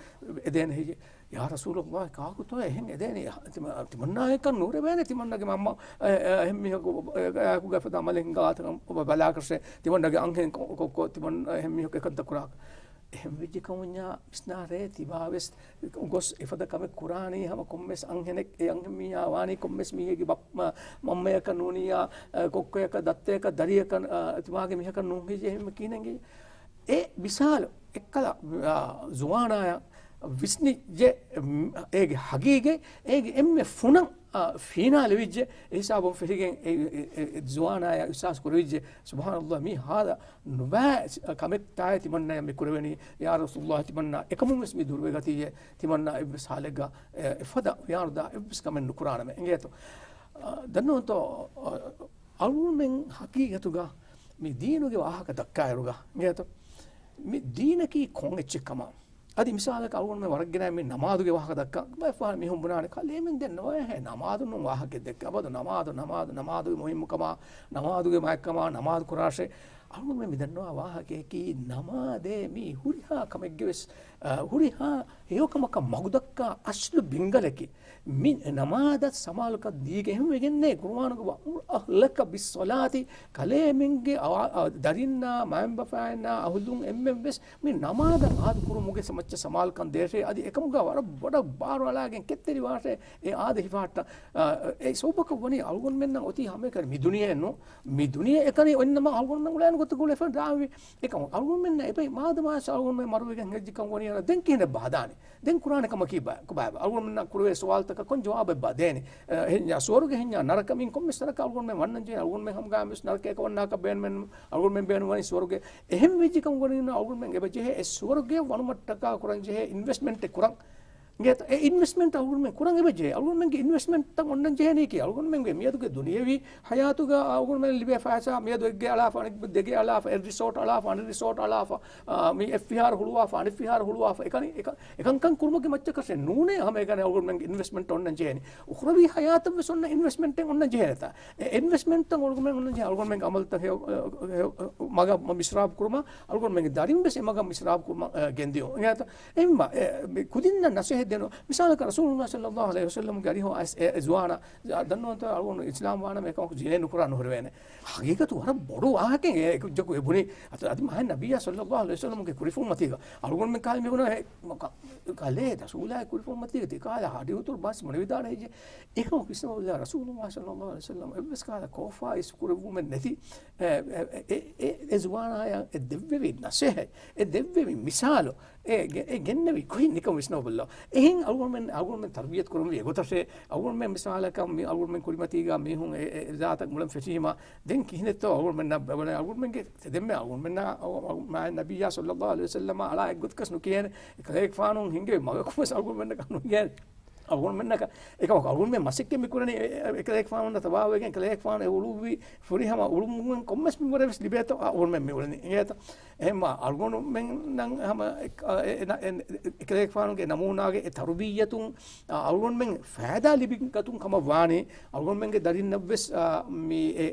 އެދޭނެ ހެއްޔޭ؟ ޔާ ރަސޫލައްލާހި، ކާކުތޯ އެހެން އެދޭނީ؟ ތިމަ-، ތިމަންނާއަކަށް ނުރެވޭނެ ތިމަންނަގެ މަންމަ، އެ، އެ، އެހެން މީހަކު އެ، އެ، އެކުގަ އެފަދަ އަމަލެއް ހިނގާތަނަށް ބަ-، ބަލާކަށެއް ތިމަންނަގެ އަންހެން ކޮ-، ކޮއްކޮ ތިމަން އެހެން މީހަކު އެކަންތައް ކުރާކަށް. އެހެން ވެއްޖެ ކަމުންޏާ މިސްނާރޭ ތިބާވެސް ގޮސް އެފަދަ ކަމެއް ކުރާނީ ހަމަ ކޮންމެސް އަންހެނެއް އެ އަންހެން މީހާ ވާނީ ކޮންމެސް މީހެއްގެ ބަ-، މަ-، މަންމަޔަކަށް ނޫނިއްޔާ، އަ، ކޮއްކޮޔަކަށް ދައްތަޔަކަށް ދަރިޔަކަށް، އަ، ތިމާގެ މީހަކަށް ނޫން ހެއްޔޭ އެހެން ކިހިނެއް އެ މިސާލު އެއްކަލަ، އާ، ޒުވާނާޔަށް ވިސްނިއްޖެ، އޭގެ ހަގީގަތް، އޭގެ އެންމެ ފުނަށް، އާ، ފީނާލެވިއްޖެ، އެ ހިސާބުން ފެށިގެން އެ، އެ، އެ، އެ ޒުވާނާޔަށް އިޙްސާސް ކުރެވިއްޖެ، ސުބްޙާނައްލާހް، މީ ހާދަ ނުބައި ކަމެއްތާއޭ ތިމަންނަޔަށް މި ކުރެވެނީ، ޔާ ރަސޫލުއްލާހް، ތިމަންނާ އެކަމުންވެސް މި ދުރުވެގަތީއޭ، ތިމަންނާ އެއްވެސް ހާލެއްގަ، އެ، އެފަދަ ވިޔާނުދާ އެއްވެސް ކަމެއް ނުކުރާނަމޭ. އިނގޭތޯ؟ އާ، ދަންނަވަންތޯ، އާ، އަޅުގަނޑުމެން ހަގީގަތުގަ މި ދީނުގެ ވާހަކަ ދައްކާއިރުގަ، އިނގޭތޯ؟ މި ދީނަކީ ކޮން އެއްޗެއް ކަމަށް. އަދި މިސާލަކަށް އަޅުގަނޑުމެން ވަރަށް ގިނައިން މި ނަމާދުގެ ވާހަކަ ދައްކަން ބައެއް ފަހަރު މީހުން ބުނާނެ، ކަލޭމެން ދެން ނޯއޭ ހޭ ނަމާދުން ވާހަކަ ދެއްކެ އަބަދު ނަމާދު، ނަމާދު، ނަމާދުގެ މުހިއްމުކަމާ، ނަމާދުގެ މާތްކަމާ، ނަމާދު ކުރާށޭ. އަޅުގަނޑުމެން މި ދަންނަވާ ވާހަކަޔަކީ ނަމާދޭ މީ ހުރިހާ ކަމެއްގެ ވެސް، އަ، ހުރިހާ ހެޔޮކަމަކަށް މަގުދައްކާ އަސްލު ބިންގަލަކީ. މި ނަމާދަށް ސަމާލުކަން ދީގެ އެހެންވެގެންނޭ ޤުރުއާނުގަ، "وَأْمُرْ أَهْلَكَ بِالصَّلَاةِ"، ކަލޭމެންގެ އަވާ-، އަ، ދަރިންނާ، މައިންބަފައިންނާ، އަހުލުން އެންމެން ވެސް މި ނަމާދަށް އާދަ ކުރުމުގެ މައްޗަށް ސަމާލުކަން ދޭށޭ. އަދި އެކަމުގަ ވަރަށް ބޮޑަށް ބާރު އަޅާގެން ކެތްތެރިވާށޭ އެ އާދަ ހިފަހައްޓަން. އަ، އެ ސަބަބަކަށް ވަނީ އަޅުގަނޑުމެންނަށް އޮތީ ހަމައެކަނި މި ދުނިޔެއެއް ނޫން. މި ދުނިޔެ އެކަނި އޮތްނަމަ އަޅުގަނޑުމެން އުޅޭނެ ގޮތަކަށް އުޅެފަ ދާންވީ. އެކަމަކު އަޅުގަނޑުމެންނަށް އެބައި މާދަމާ އަޅުގަނޑުމެން މަރުވެގެން ހެއްޖެ ކަމަށް ވަނީ ދެން ކިހިނެއް ބާދާނީ؟ ދެން ކުރާނެ ކަމަކީ ބަ-، ކޮބާ؟ އަޅުގަނޑުމެންނަށް ކުރެވޭ ސުވާލުތަކަށް ކޮން ޖަވާބެއްބާ ދޭނީ؟ އެ، ހެންޏާ ސުވަރުގެ ހެންޏާ ނަރަކަ މިން ކޮންމެސް ތަނަކަށް އަޅުގަނޑުމެން ވަންނަން ޖެހޭ، އަޅުގަނޑުމެން ހަމަގާމިވެސް ނަރަކަޔަކަށް ވަންނާކަށް ބޭނުމެއް، އަޅުގަނޑުމެން ބޭނުން ވަނީ ސުވަރުގެ. އެހެން ވެއްޖެ ކަމަށް ވަނީ އަޅުގަނޑުމެން އެބަ ޖެހޭ އެ ސުވަރުގެ ވަނުމަށްޓަކާ ކުރަން ޖެހޭ އިންވެސްޓްމަންޓެއް ކުރަން. އިނގޭތަ؟ އެ އިންވެސްޓްމަންޓް އަޅުގަނޑުމެން ކުރަން އެބަޖެހޭ. އަޅުގަނޑުމެންގެ އިންވެސްޓްމަންޓްތައް އޮންނަން ޖެހޭނީކީ. އަޅުގަނޑުމެންގެ މިއަދުގެ ދުނިޔެވީ ޙަޔާތުގަ އަޅުގަނޑުމެން ލިބޭ ފައިސާ މިއަދު އެއްގެ އަޅާފަ، އަނެއް ދެގެ އަޅާފަ، އެއް ރިސޯޓް އަޅާފަ، އަނެއް ރިސޯޓް އަޅާފަ، އާ، މި އެއް ފިހާރަ ހުޅުވާފަ، އަނެއް ފިހާރަ ހުޅުވާފަ. އެކަނި، އެކަ-، އެކަންކަން ކުރުމުގެ މައްޗަކަށެއް ނޫނޭ ހަމައެކަނި އަޅުގަނޑުމެންގެ އިންވެސްޓްމަންޓް އޮންނަން ޖެހޭނީ. އުޚްރަވީ ޙަޔާތަށްވެސް އޮންނަ އިންވެސްޓްމަންޓެއް އޮންނަން ޖެހޭނެތާ. އެ އިންވެސްޓްމަންޓްތައް އަޅުގަނޑުމެން އޮންނަން ޖެހޭ، އަޅުގަނޑުމެން އަމަލުތައް ހެޔޮ-، މަގަށް މިސްރާބު ކުރުމަށް، އަޅުގަނޑުމެންގެ ދަރިން ވެސް އެ މަގަށް މިސްރާބު ކުރުމަށް، އެ، ގެންދިޔުން. އެހެންވީމަ، އެ، މި ކުދިންނަށް ނަސޭހަތް ދޭނު. މިސާލަކަށް ރަސޫލުﷲ ޞައްލަﷲު ޢަލައިހި ވަސައްލަމްގެ އަރިހު އައިސް އެ، އެ ޒުވާނާ، ދަންނަވަންތޯ އަޅުގަނޑު އިސްލާމް ވާނަމަ އެކަމަކު ޒިނޭ ނުކުރާ ނުހުރެވޭނެ. ހަގީގަތު ވަރަށް ބޮޑު ވާހަކައެއް އެ ކުއްޖަކު އެ ބުނީ. އަދި، އަދި މާތް ނަބިއްޔާ ޞައްލަﷲު ޢަލައިހި ވަސައްލަމްގެ ކުރިފުން މަތީގަ އަޅުގަނޑުމެން ކަހަލަ މި ބުނާ އެ، މަ-، ކަ-، ކަލޭ ރަސޫލާ ކުރިފުން މަތީގަ ތި ކަހަލަ ހަޑިހުތުރު ބާސް ބުނެވިދާނެ ހެއްޔޭ؟ އެކަމަކު ވިސްނަމުން ރަސޫލުﷲ ޞައްލަﷲު ޢަލައިހި ވަސައްލަމް އެއްވެސް ކަހަލަ ކޯފާ އިސްކުރެއްވުމެއް ނެތި އެ، އެ، އެ، އެ، އެ ޒުވާނާޔަށް އެ ދެއްވެވި ނަސޭހަތް، އެ ދެއްވެވި މިސާލު، އެ ގެ-، އެ ގެންނެވި ކުށް ނިކަން ވިސްނަވަބައްލަ. އެހެން އަޅުގަނޑުމެން، އަޅުގަނޑުމެން ތަރުބިޔަތު ކުރަންވީ އެގޮތަށޭ. އަޅުގަނޑުމެން މިސާލަކަށް މި އަޅުގަނޑުމެން ކުރިމަތީގަ މީހުން އެ، އެ، އެ ޒާތަށް މުޅަން ފެށީމަ ދެން ކިހިނެއްތޯ އަޅުގަނޑުމެންނަށް ބަ-، އަޅުގަނޑުމެންގެ ތެދެއްމެ އަޅުގަނޑުމެންނާ އަ-، އަ-، މާތް ނަބިއްޔާ ޞައްލަﷲު ޢަލައިހި ވަސައްލަމަށް އަޅާ އެއްގޮތަކަށް ނުކިޔޭނެ. އެ ކަލޭގެފާނު ހިނގެވި މަގަކުވެސް އަޅުގަނޑުމެންނަކަށް ނުކިޔޭނެ. އަޅުގަނޑުމެންނަކަށް އެކަމަކު އަޅުގަނޑުމެން މަސައްކަތް މި ކުރަނީ އެ، އެ، އެކަލޭގެފާނުންނަށް ތަބާވެގެން ކަލޭގެފާނު އެ އުޅުއްވި ފުރިހަމަ އުޅުއްވުމުން ކޮންމެސް މިންވަރެއް ވެސް ލިބޭތޯ އަޅުގަނޑުމެން މި އުޅެނީ. އިނގޭތަ؟ އެހެންމަ އަޅުގަނޑުމެންނަށް ހަމަ އެ، އެ، އެ، އެ، އެކަލޭގެފާނުގެ ނަމޫނާގެ އެ ތަރުބިއްޔަތުން އަ، އަޅުގަނޑުމެން ފައިދާ ލިބިގަތުން ކަމަށް ވާނީ އަޅުގަނޑުމެންގެ ދަރިންނަށްވެސް، އަ، މި އެ،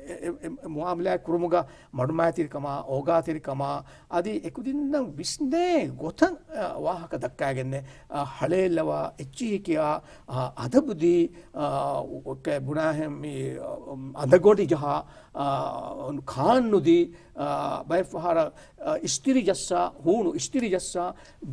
އެ، އެ، އެ، މުއާމަލާތް ކުރުމުގަ މަޑުމައިތިރިކަމާ، އޯގާތެރިކަމާ، އަދި އެކުދިންނަށް ވިސްނޭ ގޮތަށް، އަ، ވާހަކަ ދައްކާގެންނެއް، އަ، ހަޅޭއްލަވާ، އެއްޗިހި ކިޔާ، އަ، އަދަބުދީ، އަ، އު-، އު-، ކެ-، ބުނާހެން މި، އަ، އަނދަގޮނޑި ޖަހާ، އާ، ކާން ނުދީ، އާ، ބައެއްފަހަރަށް، އާ، އިސްތިރި ޖައްސާ، ހޫނު އިސްތިރި ޖައްސާ،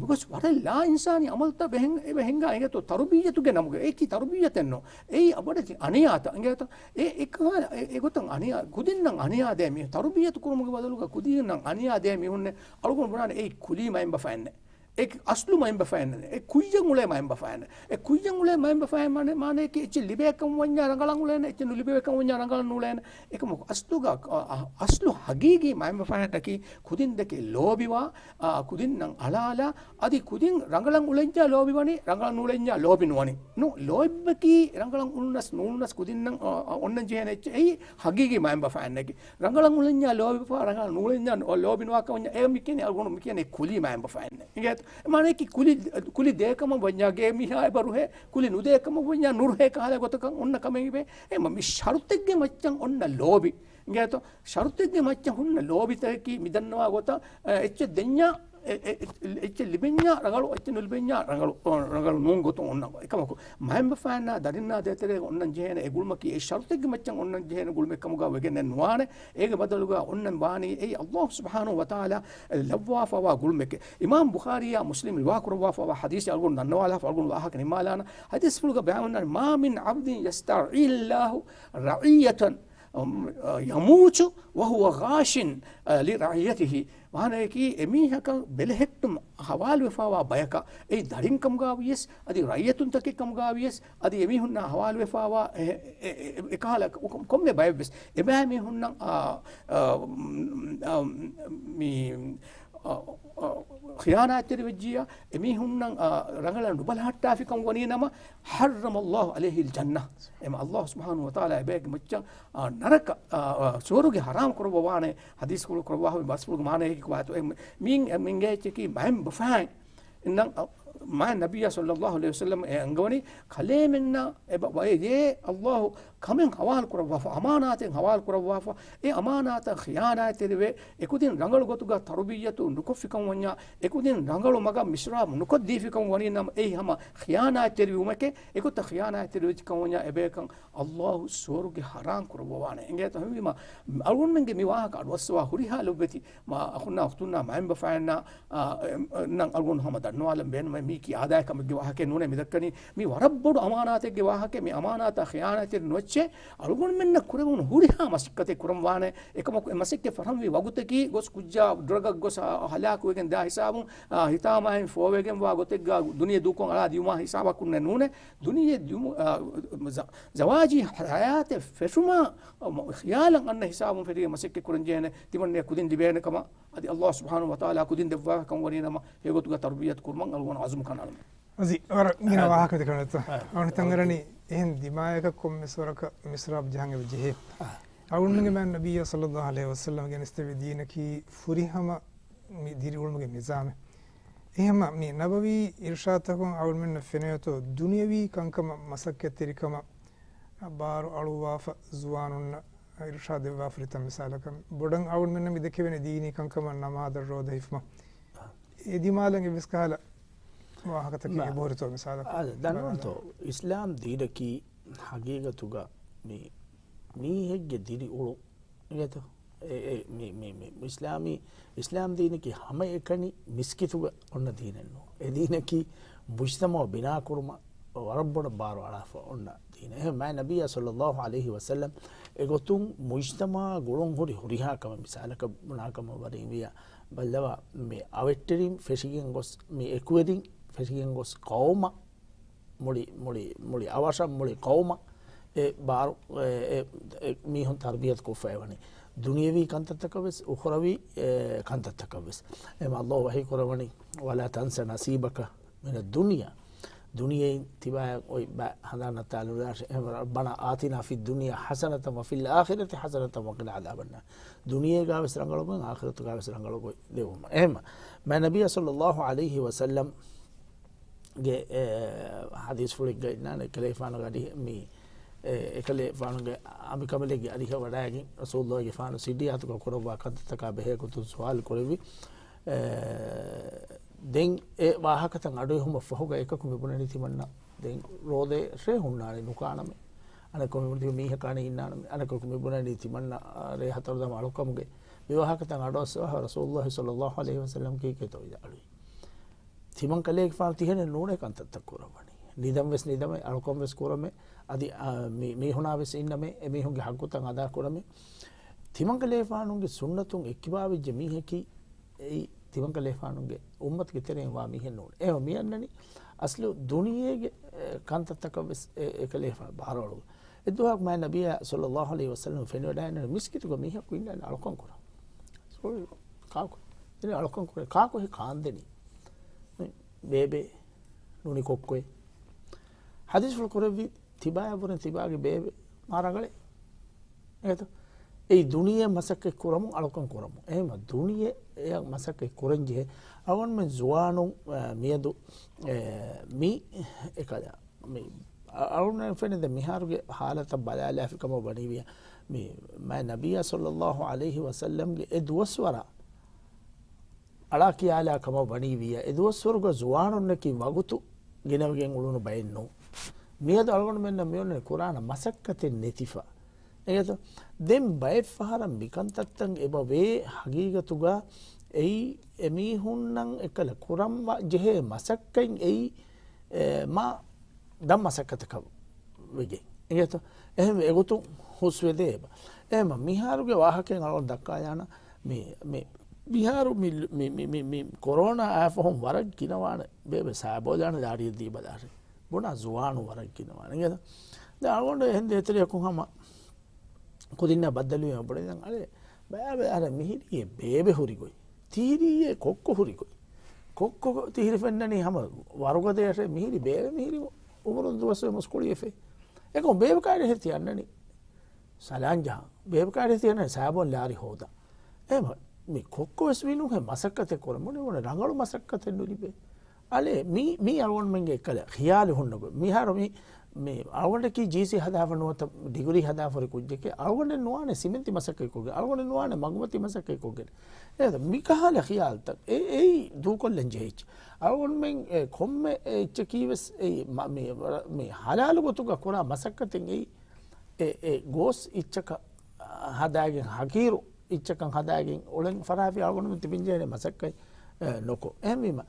ގޮސް ވަރަށް ލާ އިންސާނީ އަމަލުތައް ބެހެން، އެބަ ހިނގާ އިނގޭތޯ ތަރުބިއްޔަތުގެ ނަމުގަ. އެއީ ކީ ތަރުބިއްޔަތެއްނު. އެއީ އަބަދަތި އަނިޔާތައް އިނގޭތޯ. އެ، އެކަހަލަ، އެ، އެގޮތަށް އަނިޔާ، ކުދިންނަށް އަނިޔާ ދޭ މީހުން، ތަރުބިއްޔަތު ކުރުމުގެ ބަދަލުގަ ކުދިންނަށް އަނިޔާ ދޭ މީހުންނެއް އަޅުގަނޑު ބުނާނެ އެއީ ކުލީ މައިންބަފައެއްނެއް. އެ އަސްލު މައިންބަފައިންނެއް. އެ ކުއްޔަށް އުޅޭ މައިންބަފައިންނެއް. އެ ކުއްޔަށް އުޅޭ މައިންބަފައިން މާނަ-، މާނަޔަކީ އެއްޗެއް ލިބޭ ކަމަށް ވަންޏާ ރަނގަޅަށް އުޅޭނެ، އެއްޗެއް ނުލިބޭ ކަމަށް ވަންޏާ ރަނގަޅަށް ނުއުޅޭނެ. އެކަމަކު އަސްލުގަ، އަ، އަ، އަސްލު ހަގީގީ މައިންބަފައިންނަކީ ކުދިން ދެކެ ލޯބިވާ، އާ، ކުދިންނަށް އަޅާލާ، އަދި ކުދިން ރަނގަޅަށް އުޅެންޏާ ލޯބިވަނީ، ރަނގަޅަށް ނޫޅެންޏާ ލޯބި ނުވަނީ. ނު، ލޯތްބަކީ ރަނގަޅަށް އުޅުނަސް ނޫޅުނަސް ކުދިންނަށް، އަ، އަ، އޮންނަން ޖެހޭނެ އެއްޗެއް. އެއީ ހަގީގީ މައިންބަފައިންނަކީ. ރަނގަޅަށް އުޅެންޏާ ލޯބިފާ، ރަނގަޅަށް ނޫޅެންޏާ ނު-، ލޯބި ނުވާ ކަމަށް ވަންޏާ އެ މި ކިޔަނީ އަޅުގަނޑު މި ކިޔަނީ ކުލީ މައިންބަފައިންނެއް. އިނގޭތަ؟ މާނައަކީ ކުލި، ކުލި ދޭކަމަށް ވަންޏާ ގޭ މީހާ އެބަ ރުހޭ، ކުލި ނުދޭކަމަށް ވަންޏާ ނުރުހޭ ކަހަލަ ގޮތަކަށް އޮންނަ ކަމެއް އެބަ. އެ މަ-، މި ޝަރުތެއްގެ މައްޗަށް އޮންނަ ލޯބި. އިނގޭތޯ؟ ޝަރުތެއްގެ މައްޗަށް ހުންނަ ލޯބިތަކަކީ މި ދަންނަވާ ގޮތަށް، އެ، އެއްޗެއް ދެންޏާ، އެ، އެ، އެ، އެއްޗެއް ލިބެންޏާ ރަނގަޅު، އެއްޗެއް ނުލިބެންޏާ ރަނގަޅު، އަ، ރަނގަޅު ނޫން ގޮތުން އޮންނަ އެކަމަކު. މައިންބަފައިންނާ ދަރިންނާ ދޭތެރޭގަ އޮންނަން ޖެހޭނެ އެ ގުޅުމަކީ އެ ޝަރުތެއްގެ މައްޗަށް އޮންނަން ޖެހޭނެ ގުޅުމެއް ކަމުގަ ވެގެންނެއް ނުވާނެ. އޭގެ ބަދަލުގަ އޮންނަން ވާނީ އެއީ ﷲ ސުބްޙާނަހޫ ވަތަޢާލާ ލައްވާފަވާ ގުޅުމެކޭ. އިމާމް ބުޚާރީއާ މުސްލިމް ރިވާ ކުރައްވާފަވާ ޙަދީޘެއް އަޅުގަނޑު ދަންނަވާލާފަ އަޅުގަނޑު ވާހަކަ ނިންމާލާނަ. ޙަދީޘްފުޅުގަ ބަޔާންވަންނާނެ، "ما من عبد يسترعيه الله رعية، يموت وهو غاش لرعيته." ވާނައަކީ އެމީހަކަށް ބެލެހެއްޓުމަށް ހަވާލުވެފަވާ ބަޔަކަށް، އެއީ ދަރިން ކަމުގަ ވިޔަސް، އަދި ރައްޔިތުންތަކެއް ކަމުގަ ވިޔަސް، އަދި އެމީހުންނާ ހަވާލުވެފަވާ އެ، އެ، އެ، އެ، އެކަހަލަ ކޮ-، ކޮންމެ ބައެއްވެސް އެބައިމީހުންނަށް، އާ، އާ، އާ، މި، އާ، އާ، ޚިޔާނާތްތެރިވެއްޖިއްޔާ، އެމީހުންނަށް، އާ، ރަނގަޅަށް ނުބަލަހައްޓާފިކަން ވަނީ ނަމަ، حرم الله عليه الجنة. އެމަ ﷲ ސުބްޙާނަހޫ ވަތަޢާލާ އެބައެއްގެ މައްޗަށް، އާ، ނަރަކަ، އާ، އާ، ސުވަރުގެ ޙަރާމް ކުރައްވަވާނެ. ޙަދީޘްފުޅު ކުރައްވާފަ ބަސްފުޅުގެ މާނައަކީ ކޮބާތޯ؟ އެ މި-، މި-، މި އިނގޭ އެއްޗަކީ މައިންބަފައިން. އިންނަން، އަ، މާތް ނަބިއްޔާ ޞައްލައްލާހު ޢަލައިހި ވަސައްލަމަ އެ އަންގަވަނީ ކަލޭމެންނަށް އެބަ ވައެދޭ ﷲ ކަމެއް ހަވާލު ކުރައްވާފަ، އަމާނާތެއް ހަވާލު ކުރައްވާފަ، އެ އަމާނާތަށް ޚިޔާނާތްތެރިވެ، އެކުދިން ރަނގަޅު ގޮތުގަ ތަރުބިއްޔަތު ނުކޮށްފިކަން ވަންޏާ، އެކުދިން ރަނގަޅު މަގަށް މިސްރާބު ނުކޮށްދީފިކަން ވަނީ ނަމަ، އެއީ ހަމަ ޚިޔާނާތްތެރިވުމެކޭ. އެގޮތަށް ޚިޔާނާތްތެރިވެއްޖިކަން ވަންޏާ އެބަޔަކަށް ﷲ ސުވަރުގެ ޙަރާމް ކުރައްވަވާނެ. އިނގޭތޯ ހަމަ އަޅުގަނޑުމެންގެ މި ވާހަކަ އަޑުއައްސަވާ ހުރިހާ ލޮބުވެތި މާ އަޚުންނާ އުޚްތުންނާ މައިންބަފައިންނާ، އާ، އެ، އެ، ނަން އަޅުގަނޑު ހަމަ ދަންނަވާލަން ބޭނުމޭ. މީކީ އާދައިގެ ކަމެއްގެ ވާހަކައެއް ނޫނޭ މި ދައްކަނީ. މީ ވަރަށް ބޮޑު އަމާނާތެއްގެ ވާހަކައެއް. މި އަމާނާތަށް ޚިޔާނާތްތެރި ނުވެއްޗޭ. އަޅުގަނޑުމެންނަށް ކުރެވުނު ހުރިހާ މަސައްކަތެއް ކުރަން ވާނެ. އެކަމަކު އެ މަސައްކަތް ފަށަންވީ ވަގުތަކީ ގޮސް ކުއްޖާ ޑްރަގަށް ގޮސް، އާ، ހަލާކުވެގެން ދާ ހިސާބުން، އާ، ހިތާމައިން ފޯވެގެންވާ ގޮތެއްގަ ދުނިޔެ ދޫކޮށް އަޅާ ދިޔުމާ ހިސާބަކުންނެއް ނޫނޭ. ދުނިޔެ ދިޔުމު-، އާ، ޒަ-، ޒަވާޖީ ޙަޔާތެއް ފެށުމާ، އާ، މަ-، ޚިޔާލަށް އަންނަ ހިސާބުން ފެށިގެން މަސައްކަތް ކުރަންޖެހޭނެ. ތިމަންނަޔަށް ކުދިން ލިބޭނެ ކަމަށް އަދި ﷲ ސުބްޙާނަހޫ ވަތަޢާލާ ކުދިން ދެއްވާފަ ކަން ވަނީ ނަމަ، އެގޮތުގަ ތަރުބިޔަތު ކުރުމަށް އަޅުގަނޑު އަޒުމް ކަން އަޅަމު. އަޒީ، ވަރަށް ގިނަ ވާހަކަ ދެކެވެންތަ؟ އަ، އަޅުގަނޑު ތަންގަރަނީ އެހެން ދިމާޔަކަށް ކޮންމެސް ވަރަކަށް މިސްރާބް ޖަހަން އެބަ ޖެހޭ. އަ، އަޅުގަނޑުގެ މާތް ނަބިއްޔާ ޞައްލައްލާހު ޢަލައިހި ވަސައްލަމަ ގެނެސްދެއްވި ދީނަކީ ފުރިހަމަ މި ދިރިއުޅުމުގެ ނިޒާމެއް. އެހެމަ މި ނަބަވީ އިރުޝާދުތަކުން އަޅުގަނޑުމެންނަށް ފެނިވޭތޯ ދުނިޔަވީ ކަންކަމަށް މަސައްކަތްތެރިކަމަށް ބާރު އަޅުއްވާފަ ޒުވާނުންނަށް އިރުޝާދު ދެއްވާފަ ރިތަން މިސާލަކަށް. ބޮޑަށް އަޅުގަނޑުމެންނަށް މި ދެކެވެނީ ދީނީ ކަންކަމަށް ނަމާދަށް ރޯދަ ހިފުމަށް. އެ ދިމާލަށް އެއްވެސް ކަހަލަ ވާހަކަތަކެއް އެބަހުރިތޯ މިސާލަކަށް؟ އާ، ދަންނަވަންތޯ، އިސްލާމް ދީނަކީ ހަގީގަތުގަ މި މީހެއްގެ ދިރިއުޅުން އިނގޭތޯ؟ އެ، އެ، މި، މި، މި، އިސްލާމީ، އިސްލާމް ދީނަކީ ހަމައެކަނި މިސްކިތުގަ އޮންނަ ދީނެއް ނޫން. އެ ދީނަކީ މުޖްތަމަޢު ބިނާކުރުމަށް ވަރަށް ބޮޑަށް ބާރު އަޅާފަ އޮންނަ ދީނެއް. އެހެން މާތް ނަބިއްޔާ ޞައްލައްލާހު ޢަލައިހި ވަސައްލަމް އެގޮތުން މުޖްތަމަޢާ ގުޅުން ހުރި ހުރިހާ ކަމެއް މިސާލަކަށް ބުނާ ކަމަށް ވަރިން ވިޔަ ބައްލަވާ، މި އަވެއްޓެރިން ފެށިގެން ގޮސް، މި އެކުވެރިން ފެށިގެން ގޮސް ޤައުމަށް މުޅި، މުޅި، މުޅި އަވަށަށް މުޅި ޤައުމަށް އެ ބާރު، އެ، އެ، އެ މީހުން ތަރުބިޔަތު ކޮށްފައި ވަނީ. ދުނިޔެވީ ކަންތައްތަކަށް ވެސް، އުޚްރަވީ، އެ، ކަންތައްތަކަށް ވެސް. އެމަ ﷲ ވަޙީ ކުރައްވަނީ، "ولا تنس نصيبك من الدنيا." ދުނިޔެއިން ތިބާޔަށް އޮތް ބައި ހަނދާން ނައްތާލުން ދާށޭ. އެހެން، "ربنا آتنا في الدنيا حسنة وفي الآخرة حسنة وقنا عذاب النار." ދުނިޔޭގަ ވެސް ރަނގަޅު ގޮތް، އާޚިރަތުގަ ވެސް ރަނގަޅު ގޮތް ދެވުމަށް. އެހެން، މާތް ނަބިއްޔާ ޞައްލައްލާހު ޢަލައިހި ވަސައްލަމް ގެ، އެ، ޙަދީޘްފުޅެއްގައި އިންނާނެ، އެކަލޭގެފާނުގެ އަރިހަށް މި، އެ، އެކަލޭގެފާނުގެ އަނބިކަނބަލެއްގެ އަރިހަށް ވަޑައިގެން ރަސޫލުއްލާހިގެފާނު ސިއްޑިޔާތުގަ ކުރައްވާ ކަންތައްތަކާ ބެހޭ ގޮތުން ސުވާލު ކުރެއްވި. އެ، ދެން އެ ވާހަކަތައް އަޑުއެހުމަށް ފަހުގަ އެކަކު މިބުނަނީ ތިމަންނަ ދެން ރޯދައެއް ރޭ ހުންނާނެ ނުކާނަމޭ. އަނެކަކު މިބުނަނީ މީހަކާނެ އިންނާނަމޭ. އަނެކަކު މިބުނަނީ ތިމަންނަ، އާ، ރޭ ހަތަރު ދަމަ އަޅުކަމުގެ މި ވާހަކަތައް އަޑުއައްސަވާފަ ރަސޫލުއްލާހި ޞައްލައްލާހު ޢަލައިހި ވަސައްލަމް ކީކޭތޯ ވިދާޅުވީ. ތިމަން ކަލޭގެފާނު ތިހެނެއް ނޫނޭ ކަންތައްތައް ކުރައްވަނީ. ނިދަން ވެސް ނިދަމޭ، އަޅުކަން ވެސް ކުރަމޭ، އަދި، އާ، މި-، މީހުނާ ވެސް އިންނަމޭ، އެމީހުންގެ ޙައްޤުތައް އަދާ ކުރަމޭ. ތިމަން ކަލޭގެފާނުގެ ސުންނަތުން އެއްކިބާވެއްޖެ މީހަކީ، އެއީ ތިމަން ކަލޭގެފާނުގެ އުއްމަތުގެ ތެރެއިން ވާ މީހެއް ނޫން. އެހެން މި އަންނަނީ އަސްލު ދުނިޔޭގެ، އެ، ކަންތައްތަކަށް ވެސް އެ، އެކަލޭގެފާނު ބާރުއަޅު. އެއްދުވަހަކު މާތް ނަބިއްޔާ ޞައްލައްލާހު ޢަލައިހި ވަސައްލަމަ ފެނިވަޑައިގެންނެވި މިސްކިތުގަ މީހަކު އިންނާނެ އަޅުކަން ކުރަން. ކާކު؟ ދެން އަޅުކަން ކުރޭ. ކާކު ހެ ކާންދެނީ؟ ބޭބެ ނޫނީ ކޮއްކޮއެއް. ޙަދީޘްފުޅު ކުރެއްވީ ތިބާޔަށްވުރެން ތިބާގެ ބޭބެ މާ ރަނގަޅޭ. އެހެންތޯ؟ އެއީ ދުނިޔެ މަސައްކަތް ކުރަމުން އަޅުކަން ކުރަމުން. އެހެން ދުނިޔެއަށް މަސައްކަތް ކުރަން ޖެހޭ އަޅުގަނޑުމެން ޒުވާނުން، އަ، މިއަދު، އެ، މި އެކަލަ މި އަ-، އަޅުގަނޑުމެން ފެނެދެ މިހާރުގެ ހާލަތަށް ބަލާލާފި ކަމަށް ވަނީވިޔަ، މި މާތް ނަބިއްޔާ ޞައްލައްލާހު ޢަލައިހި ވަސައްލަމްގެ އެ ދުވަސްވަރާ އަޅާ ކިޔާލާ ކަމަށް ވަނީވިޔަ، އެ ދުވަސްވަރުގަ ޒުވާނުންނަކީ ވަގުތު ގިނަވެގެން އުޅުނު ބައެއް ނޫން. މިއަދު އަޅުގަނޑުމެންނަށް މިއޮންނަނީ ކުރާނަ މަސައްކަތެއް ނެތިފަ. އެގެތޯ؟ ދެން ބައެއް ފަހަރަށް މިކަންތައްތައް އެބަ ވޭ ހަގީގަތުގަ އެއީ އެމީހުންނަށް އެކަލަ ކުރަން ވަ-، ޖެހޭ މަސައްކަތް އެއީ، އެ، މާ ދަށް މަސައްކަތަކަށް ވެގެން. އެގެތޯ؟ އެހެން އެގޮތުން ހުސްވެދޭ އެބަ. އެހެން މިހާރުގެ ވާހަކައިން އަޅުގަނޑު ދައްކާލާނަ މި، މި، މިހާރު މި، މި، މި، މި، މި ކޮރޯނާ އާފަހުން ވަރަށް ގިނަވާނެ ބޭބެ ސާބޯލާނެ ލާރިއަށް ދީބަލާށޭ. ބުނާ ޒުވާނު ވަރަށް ގިނަވާނެ. އެގެތޯ؟ ދެން އަޅުގަނޑު އެހެން ދޭތެރެއަކުން ހަމަ ކުދިންނާ ބައްދަލުވީމަ ބުނި ދެން އަޅެ، ބައި ބައި އަޅެ މިހިރީ އެ ބޭބެ ހުރި ގޮތް. ތިހިރީ އެ ކޮއްކޮ ހުރި ގޮތް. ކޮއްކޮ ތިހިރި ފެންނަނީ ހަމަ ވަރުގަދަޔަށޭ މިހިރީ ބޭބެ މިހިރީ އުމުރުން ދުވަސް ވެ މުސްކުޅިއެފެ. އެކަމު ބޭބެ ކާރި ހެތި އަންނަނީ ސަލާން ޖަހާ. ބޭބެ ކާރި ހެތި އަންނަނީ ސާބޯން ލާރި ހޯދާ. އެހެމަ މި ކޮއްކޮ ވެސް ވީނު ހެ މަސައްކަތެއް ކުރަން ބުނި ބުނި ރަނގަޅު މަސައްކަތެއް ނުލިބޭ. އަލެ މީ، މީ އަޅުގަނޑުމެންގެ އެއްކަލަ ޚިޔާލު ހުންނަ ގޮތް. މިހާރު މީ، މީ އަޅުގަނޑަކީ ޖީސީ ހަދާފަ ނުވަތަ ޑިގްރީ ހަދާފަ ހުރި ކުއްޖެކޭ. އަޅުގަނޑެއް ނުވާނެ ސިމެންތި މަސައްކަތް ކޮށްގެން. އަޅުގަނޑެއް ނުވާނެ މަގުމަތި މަސައްކަތް ކޮށްގެން. އޭ، މިކަހަލަ ޚިޔާލުތައް އެ-، އެއީ ދޫކޮށްލަން ޖެހިއްޖެ. އަޅުގަނޑުމެން އެ ކޮންމެ އެއްޗަކީ ވެސް އެއީ މަ-، މި ރަ-، މި ޙަލާލު ގޮތުގަ ކުރާ މަސައްކަތެއް އެއީ އެ، އެ ގޯސް އިއްޗަކަށް ހަދާގެން ހަގީރު އިއްޗަކަށް ހަދާގެން އުޅެން ފަރާފި އަޅުގަނޑުމެން ތިބިންޖެހޭނެ މަސައްކަތް، އެ، ނުކޮށް. އެހެންވީމަ،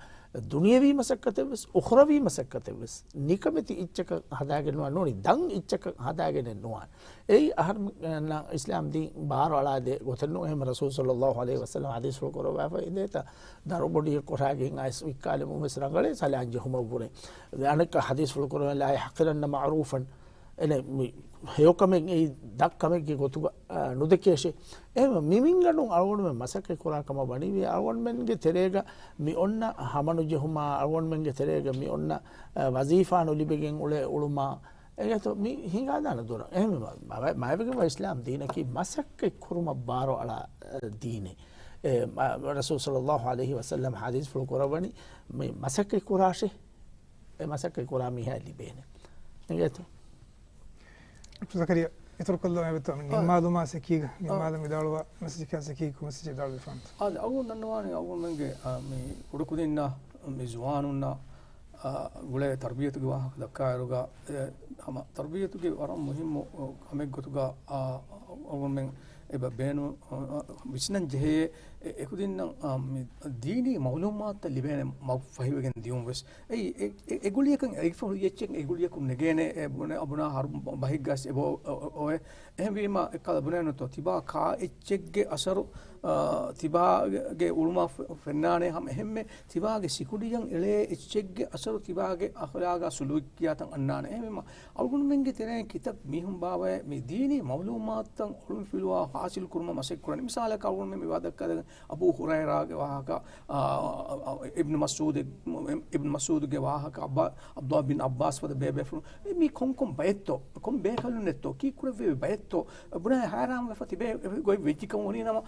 ދުނިޔަވީ މަސައްކަތެއް ވެސް، އުޚްރަވީ މަސައްކަތެއް ވެސް، ނިކަމެތި އިއްޗަކަށް ހަދާގެން ނުވާ، ނޫނީ ދަށް އިއްޗަކަށް ހަދާގެނެއް ނުވާ. އެއީ އަހަރެމެންނަށް އިސްލާމް ދީން ބާރު އަޅާދޭ ގޮތެއް ނޫން. އެހެން ރަސޫލު ޞައްލައްލާހު ޢަލައިހި ވަސައްލަމަ ޙަދީޘްފުޅު ކުރައްވާފަ އިނދޭތަ، ދަރުބޮޑިއެއް ކޮށާގެން އައިސް ވިއްކާލެމުން ވެސް ރަނގަޅޭ ސަލާން ޖެހުމަށްވުރެ. އަނެއްކާ ޙަދީޘްފުޅު ކުރައްވަނީ، "لا يحقرن معروفا." އެނެ މި ހެޔޮކަމެއް އެއީ ދަށްކަމެއްގެ ގޮތުގަ، އާ، ނުދެކޭށޭ. އެހެން މި މިންގަނޑުން އަޅުގަނޑުމެން މަސައްކަތް ކުރާ ކަމަށް ވަނީވި އަޅުގަނޑުމެންގެ ތެރޭގަ މި އޮންނަ ހަމަނުޖެހުމާ، އަޅުގަނޑުމެންގެ ތެރޭގަ މި އޮންނަ، އާ، ވަޒީފާ ނުލިބެގެން އުޅޭ އުޅުމާ، އެގެތޯ މި ހިނގާދާނެ ދުރަށް. އެހެން މަ-، މަ-، މައިވެގެންވާ އިސްލާމް ދީނަކީ މަސައްކަތް ކުރުމަށް ބާރު އަޅާ، އާ، ދީނެއް. އެ، މަ-، ރަސޫލު ޞައްލައްލާހު ޢަލައިހި ވަސައްލަމަ ޙަދީޘްފުޅު ކުރައްވަނީ މި މަސައްކަތް ކުރާށޭ. އެ މަސައްކަތް ކުރާ މީހާ ލިބޭނެ. އެނގޭތޯ؟ ޑޮކްޓަރ ޒަކަރިޔާ، އިތުރުކޮށްލަ އެބަތޯ މި އާ. ނިންމާލުމާ ސެކީގަ، އާ. ނިންމާލު މިދާޅުވާ މެސެޖަކާ ސެކީ ކޮން މެސެޖެއް ދާޅުވެފާނެތޯ؟ އާ، އަޅުގަނޑު ދަންނަވާނީ އަޅުގަނޑުމެންގެ، އާ، މި ކުޑަކުދިންނަށް، މި ޒުވާނުންނަށް، އާ، ގުޅޭ ތަރުބިޔަތުގެ ވާހަކަ ދައްކާއިރުގަ، އެ، ހަމަ ތަރުބިޔަތުގެ ވަރަށް މުހިއްމު، އާ، ކަމެއް ގޮތުގަ، އާ، އަޅުގަނޑުމެން އެބަ ބޭނު-، އާ، ވިސްނަން ޖެހޭ އެ-، އެކުދިންނަށް، އާ، މި ދީނީ މަޢުލޫމާތުތައް ލިބޭނެ މަގު ފަހިވެގެން ދިޔުން ވެސް. އެއީ، އެ-، އެ-، އެ ގުޅިޔަކަށް އެއްޗެއް، އެ ގުޅިޔަކުން ނެގޭނެ، އެ ބުނެ-، ބުނާ ހަރު ބަ-، ބަހެއްގަސް އެބަ އޮ-، އޮ-، އޮވޭ. އެހެންވީމަ، އެ ކަލަ ބުނޭނުތޯ، ތިބާ ކާ އެއްޗެއްގެ އަސަރު، އާ، ތިބާގެ އުޅުމާ ފެ-، ފެންނާނެ ހަމަ އެހެންމެ ތިބާގެ ސިކުނޑިއަށް އެޅޭ އެއްޗެއްގެ އަސަރު ތިބާގެ އަޚްލާގާ ސުލޫކިއްޔާތަށް އަންނާނެ. އެހެންވީމަ، އަޅުގަނޑުމެންގެ ތެރެއިން ކިތައް މީހުން ބާވައޭ މި ދީނީ މަޢުލޫމާތުތައް އުޅުންފިލުވާ ޙާޞިލު ކުރުމަށް މަސައްކަތް ކުރަނީ. މިސާލަކަށް އަޅުގަނޑުމެން މި ވާދަކަށް އަބޫ ހުރައިރާގެ ވާހަކަ، އާ، އާ، އިބްނު މަސްޢޫދު، އިބްނު މަސްޢޫދުގެ ވާހަކަ، އައްބާ-، ޢަބްދުﷲ ބިން ޢައްބާސް ފަދަ ބޭބޭފުޅުން. މީ ކޮންކޮން ބައެއްތޯ؟ ކޮން ބޭކަލުންނެއްތޯ؟ ކީއްކުރެއްވެވި ބައެއްތޯ؟ ބުނާ ހައިރާންވެފަ ތިބޭ ގޮތް ވެއްޖިކަން ވަނީ ނަމަ،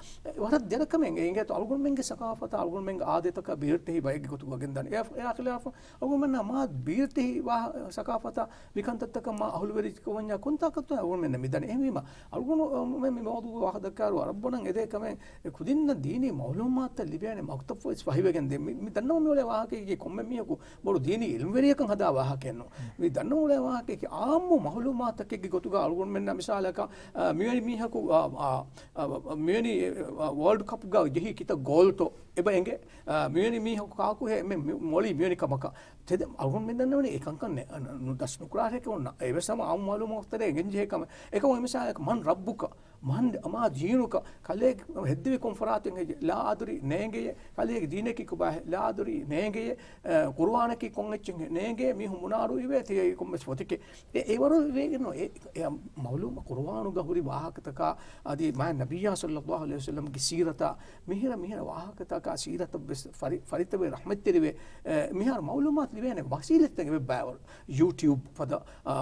ވަރަށް ދެރަ ކަމެއް އެނގޭތޯ. އަޅުގަނޑުމެންގެ ސަޤާފަތާ، އަޅުގަނޑުމެންގެ އާދަތަކާ ބިރުއްޓެހި ބައެއްގެ ގޮތުގަ ގެންދާނެ. އެއާ-، އެއާ ޚިލާފަށް އަޅުގަނޑުމެންނަށް މާ ބީރުއްޓެހި ވާ-، ސަޤާފަތާ މި ކަންތައްތަކަށް މާ އަހުލުވެރިކަމަށް ވަންޏާ ކޮންތާކަށްތޯ އަޅުގަނޑުމެންނަށް މިދަނީ؟ އެހެންވީމަ، އަޅުގަނޑު މި މައުޟޫޢުގެ ވާހަކަ ދައްކާއިރު އަރަބުބަނަން އެދޭ ކަމެއް އެ ކުދިންނަށް ދީނީ މަޢުލޫމާތުތައް ލިބޭނެ މަކްތަބު ވެސް ފަހިވެގެން ދޭ. މި، މި ދަންނަވަން މިއުޅޭ ވާހަކައިގެ ކޮންމެ މީހަކު ބޮޑު ދީނީ އިލްމުވެރިޔަކަށް ހަދާ ވާހަކައެއް ނޫން. މި ދަންނަވަން މިއުޅޭ ވާހަކައިގެ އާއްމު މަޢުލޫމާތަކެއްގެ ގޮތުގަ އަޅުގަނޑުމެންނަށް މިސާލަކަށް، އާ، މިވެނި މީހަކު، އާ، އާ، އާ، މިވެނި، އާ، ވޯލްޑް ކަޕްގަ ޖެހި ކިތައް ގޯލްތޯ އެބަ އެނގޭ. އާ، މިވެނި މީހަކު ކާކުހޭ މި، މި މޮޅީ މިވެނި ކަމަކަށް. ތެދެއް އަޅުގަނޑުމެން ދަންނަވަނީ އެކަންކަން ނެ-، ނު-، ނު-، ދަސް ނުކުރާށޭ އޮންނަ. އެވެސް ހަމަ އާއްމު މަޢުލޫމާތުތެރޭ އެނގެން ޖެހޭ ކަމެއް. އެކަމަކު މިސާލަކަށް، "މަން ރައްބުކަ؟" މަން، މާ ދީނުކަ؟ ކަލޭގެ ހެއްދެވީ ކޮން ފަރާތެއް ހެއްޔޭ؟ ލާ އަދުރީ ނޭނގެޔޭ. ކަލޭގެ ދީނަކީ ކޮބާހޭ؟ ލާ އަދުރީ ނޭނގެޔޭ. އަ، ޤުރުއާނަކީ ކޮން އެއްޗެއް ނޭނގެޔޭ. މީހުން ބުނާ އަޑު އިވޭތީ އެއީ ކޮންމެސް ފޮތެކޭ. އެ، އެވަރު ވޭގެން އެ، އެ މަޢުލޫމާ ޤުރުއާނުގަ ހުރި ވާހަކަތަކާ އަދި މާތް ނަބިއްޔާ ޞައްލައްލާހު ޢަލައިހި ވަސައްލަމްގެ ސީރަތާ މިހިރަ މިހިރަ ވާހަކަތަކާ ސީރަތަށް ވެސް ފަރި-، ފަރިތަވެ ރަޙްމަތްތެރިވެ، އެ، މިހާރު މަޢުލޫމާތު ލިބޭނެ ވަސީލަތްތައް އެބައިވަރު. ޔޫޓިއުބް ފަދަ، އާ،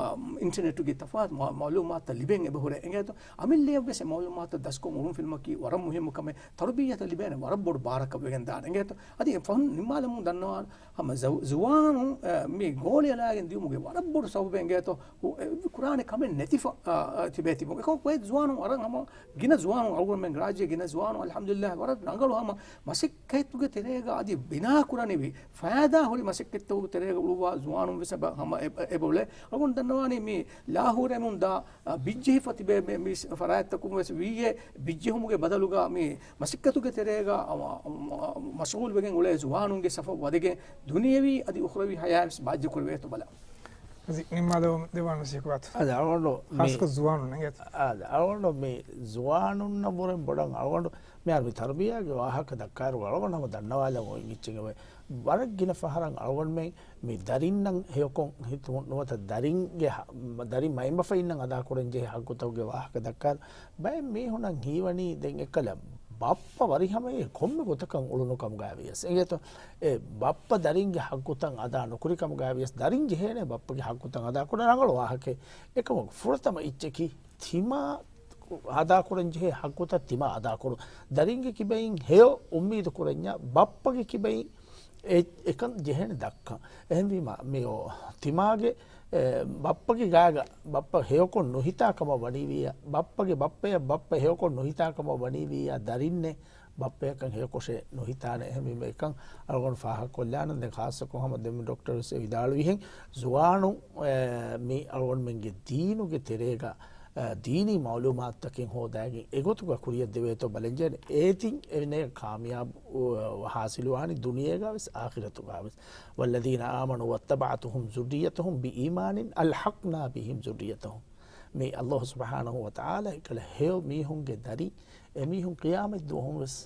އިންޓަރނެޓުގެ ތަފާތު މަ-، މަޢުލޫމާތުތައް ލިބެން އެބަހުރޭ. އެނގޭތޯ؟ އަމިއްލައަށް މައުލޫމާތު ދަސްކޮށް އުޅުން ފިލުމަކީ ވަރަށް މުހިއްމު ކަމެއް. ތަރުބިއްޔަތަށް ލިބޭނެ ވަރަށް ބޮޑު ބާރަކަށް ވެގެން ދާނެ. އިނގޭތޯ؟ އަދި ފަހުން ނިންމާލަމުން ދަންނަވާން ހަމަ ޒަ-، ޒުވާނުން، އަ، މި ގޯޅިއަޅާގެން ދިޔުމުގެ ވަރަށް ބޮޑު ސަބަބެއް އިނގޭތޯ؟ އެ، ކުރާނެ ކަމެއް ނެތިފަ، އަ، އަ، ތިބޭ ތިބުން. އެކަމަކު އެ ޒުވާނުން ވަރަށް ހަމަ ގިނަ ޒުވާނުން އަޅުގަނޑުމެން ރާއްޖޭ ގިނަ ޒުވާނުން އަލްޙަމްދުލިއްލާހް ވަރަށް ރަނގަޅު ހަމަ މަސައްކަތްތުގެ ތެރޭގަ އަދި ބިނާ ކުރަނިވި ފައިދާ ހުރި މަސައްކަތްތަކުގެ ތެރޭގަ އުޅުއްވާ ޒުވާނުން ވެސް އެބަ ހަމަ އެ-، އެބަ އުޅޭ. އަޅުގަނޑު ދަންނަވާނީ މި ލާހޫރެމުން ދާ، އަ، ބިއްޖެހިފަ ތިބޭ މި، މި ފަރާތްތަކުން ވެސް ވީއޭ ބިއްޖެހުމުގެ ބަދަލުގަ މި މަސައްކަތުގެ ތެރޭގަ، އަ، މަ-، މަ-، މަޝްޣޫލް ވެގެން އުޅޭ ޒުވާނުންގެ ސަފަށް ވަދެގެން ދުނިޔެވީ އަދި އުޚްރަވީ ހަޔާތް ވެސް ބާއްޖަ ކުރެވޭތޯ ބަލާ. އަދި ނިންމާލަމުން ދެވާން ވެސް އެކު ވާތު. އަދި އަޅުގަނޑު މި، ޚާއްޞަކޮށް ޒުވާނުން އިނގޭތޯ؟ އަދި އަޅުގަނޑު މި ޒުވާނުންނަށް ވުރެން ބޮޑަށް އަޅުގަނޑު މިހާރު މި ތަރުބިޔާގެ ވާހަކަ ދައްކާއިރު އަޅުގަނޑު ހަމަ ދަންނަވާލަން އޮތް އެއްޗެއް އެބަ. ވަރަށް ގިނަ ފަހަރަށް އަޅުގަނޑުމެން މި ދަރިންނަށް ހެޔޮކޮށް ހިތު ނުވަތަ ދަރިންގެ ހަ-، ދަރި މައިންބަފައިންނަށް އަދާކުރަން ޖެހޭ ހައްގުތަކުގެ ވާހަކަ ދައްކާއިރު، ބައެއް މީހުނަށް ހީވަނީ ދެން އެއްކަލަ ބައްޕަ ވަރިހަމަޔަށް ކޮންމެ ގޮތަކަށް އުޅުނު ކަމުގައި ވިޔަސް އިނގޭތޯ؟ އެ ބައްޕަ ދަރިންގެ ހައްގުތައް އަދާ ނުކުރި ކަމުގައި ވިޔަސް ދަރިން ޖެހޭނެ ބައްޕަގެ ހައްގުތައް އަދާކުރަން ރަނގަޅު ވާހަކައެއް. އެކަމަކު ފުރަތަމަ އެއްޗަކީ ތިމާ އަދާކުރަން ޖެހޭ ހައްގުތައް ތިމާ އަދާކުރުން. ދަރިންގެ ކިބައިން ހެޔޮ އުއްމީދު ކުރަންޏާ ބައްޕަގެ ކިބައިން އެ-، އެކަން ޖެހޭނެ ދައްކަން. އެހެންވީމަ މި އޯ ތިމާގެ، އެ، ބައްޕަގެ ގާގަ ބައްޕަ ހެޔޮކޮށް ނުހިތާ ކަމަށް ވަނީވިއްޔާ، ބައްޕަގެ ބައްޕަޔަށް ބައްޕަ ހެޔޮކޮށް ނުހިތާ ކަމަށް ވަނީވިއްޔާ، ދަރިންނެއް ބައްޕަޔަކަށް ހެޔޮކޮށެއް ނުހިތާނެ. އެހެންވީމަ އެކަން އަޅުގަނޑު ފާހަގަކޮށްލާނަން. ދެން ޚާއްޞަކޮށް ހަމަ ދެންމެ ޑޮކްޓަރ ވެސް ވިދާޅުވިހެން ޒުވާނުން، އެ، މި އަޅުގަނޑުމެންގެ ދީނުގެ ތެރޭގަ، އެ، ދީނީ މައުލޫމާތުތަކެއް ހޯދާގެން އެގޮތުގަ ކުރިޔަށް ދެވޭތޯ ބަލަންޖެހޭނެ. އޭތިން އެނެ ކާމިޔާބު، އެ، ހާސިލުވާނީ ދުނިޔޭގަ ވެސް އާޚިރަތުގަ ވެސް. والذين آمنوا واتبعتهم ذريتهم بإيمان ألحقنا بهم ذريتهم. މި ﷲ ސުބްޙާނަހޫ ވަތަޢާލާ އެކަލަ ހެޔޮ މީހުންގެ ދަރި، އެމީހުން ޤިޔާމަތް ދުވަހުން ވެސް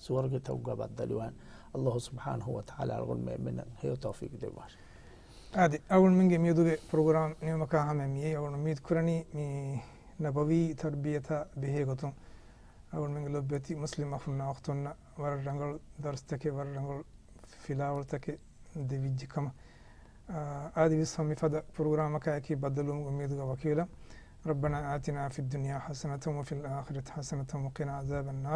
ސުވަރުގެތަކުގަ ބައްދަލުވާން. ﷲ ސުބްޙާނަހޫ ވަތަޢާލާ އަޅުގަނޑުމެން އެންމެންނަށް ހެޔޮ ތައުފީޤު ދެއްވާށި. އާދެ، އަޅުގަނޑުމެންގެ މިއަދުގެ ޕްރޮގްރާމް ނިމުމަކާ ހަމަ މިއީ. އަޅުގަނޑު އުއްމީދު ކުރަނީ މި ނަބަވީ ތަރުބިޔަތާ ބެހޭ ގޮތުން އަޅުގަނޑުމެންގެ ލޮބުވެތި މުސްލިމް އަޚުންނާ އުޚްތުންނަށް ވަރަށް ރަނގަޅު ދަރުސްތަކެއް، ވަރަށް ރަނގަޅު ފިލާވަޅުތަކެއް ދެވިއްޖެ ކަމަށް. އާ، އާދެ ވިސް ހަމަ މިފަދަ ޕްރޮގްރާމަކާއެކީ ބައްދަލުވުމުގެ އުއްމީދުގަ ވަކިވެލަން. ربنا آتنا في الدنيا حسنة وفي الآخرة حسنة وقنا عذاب النار.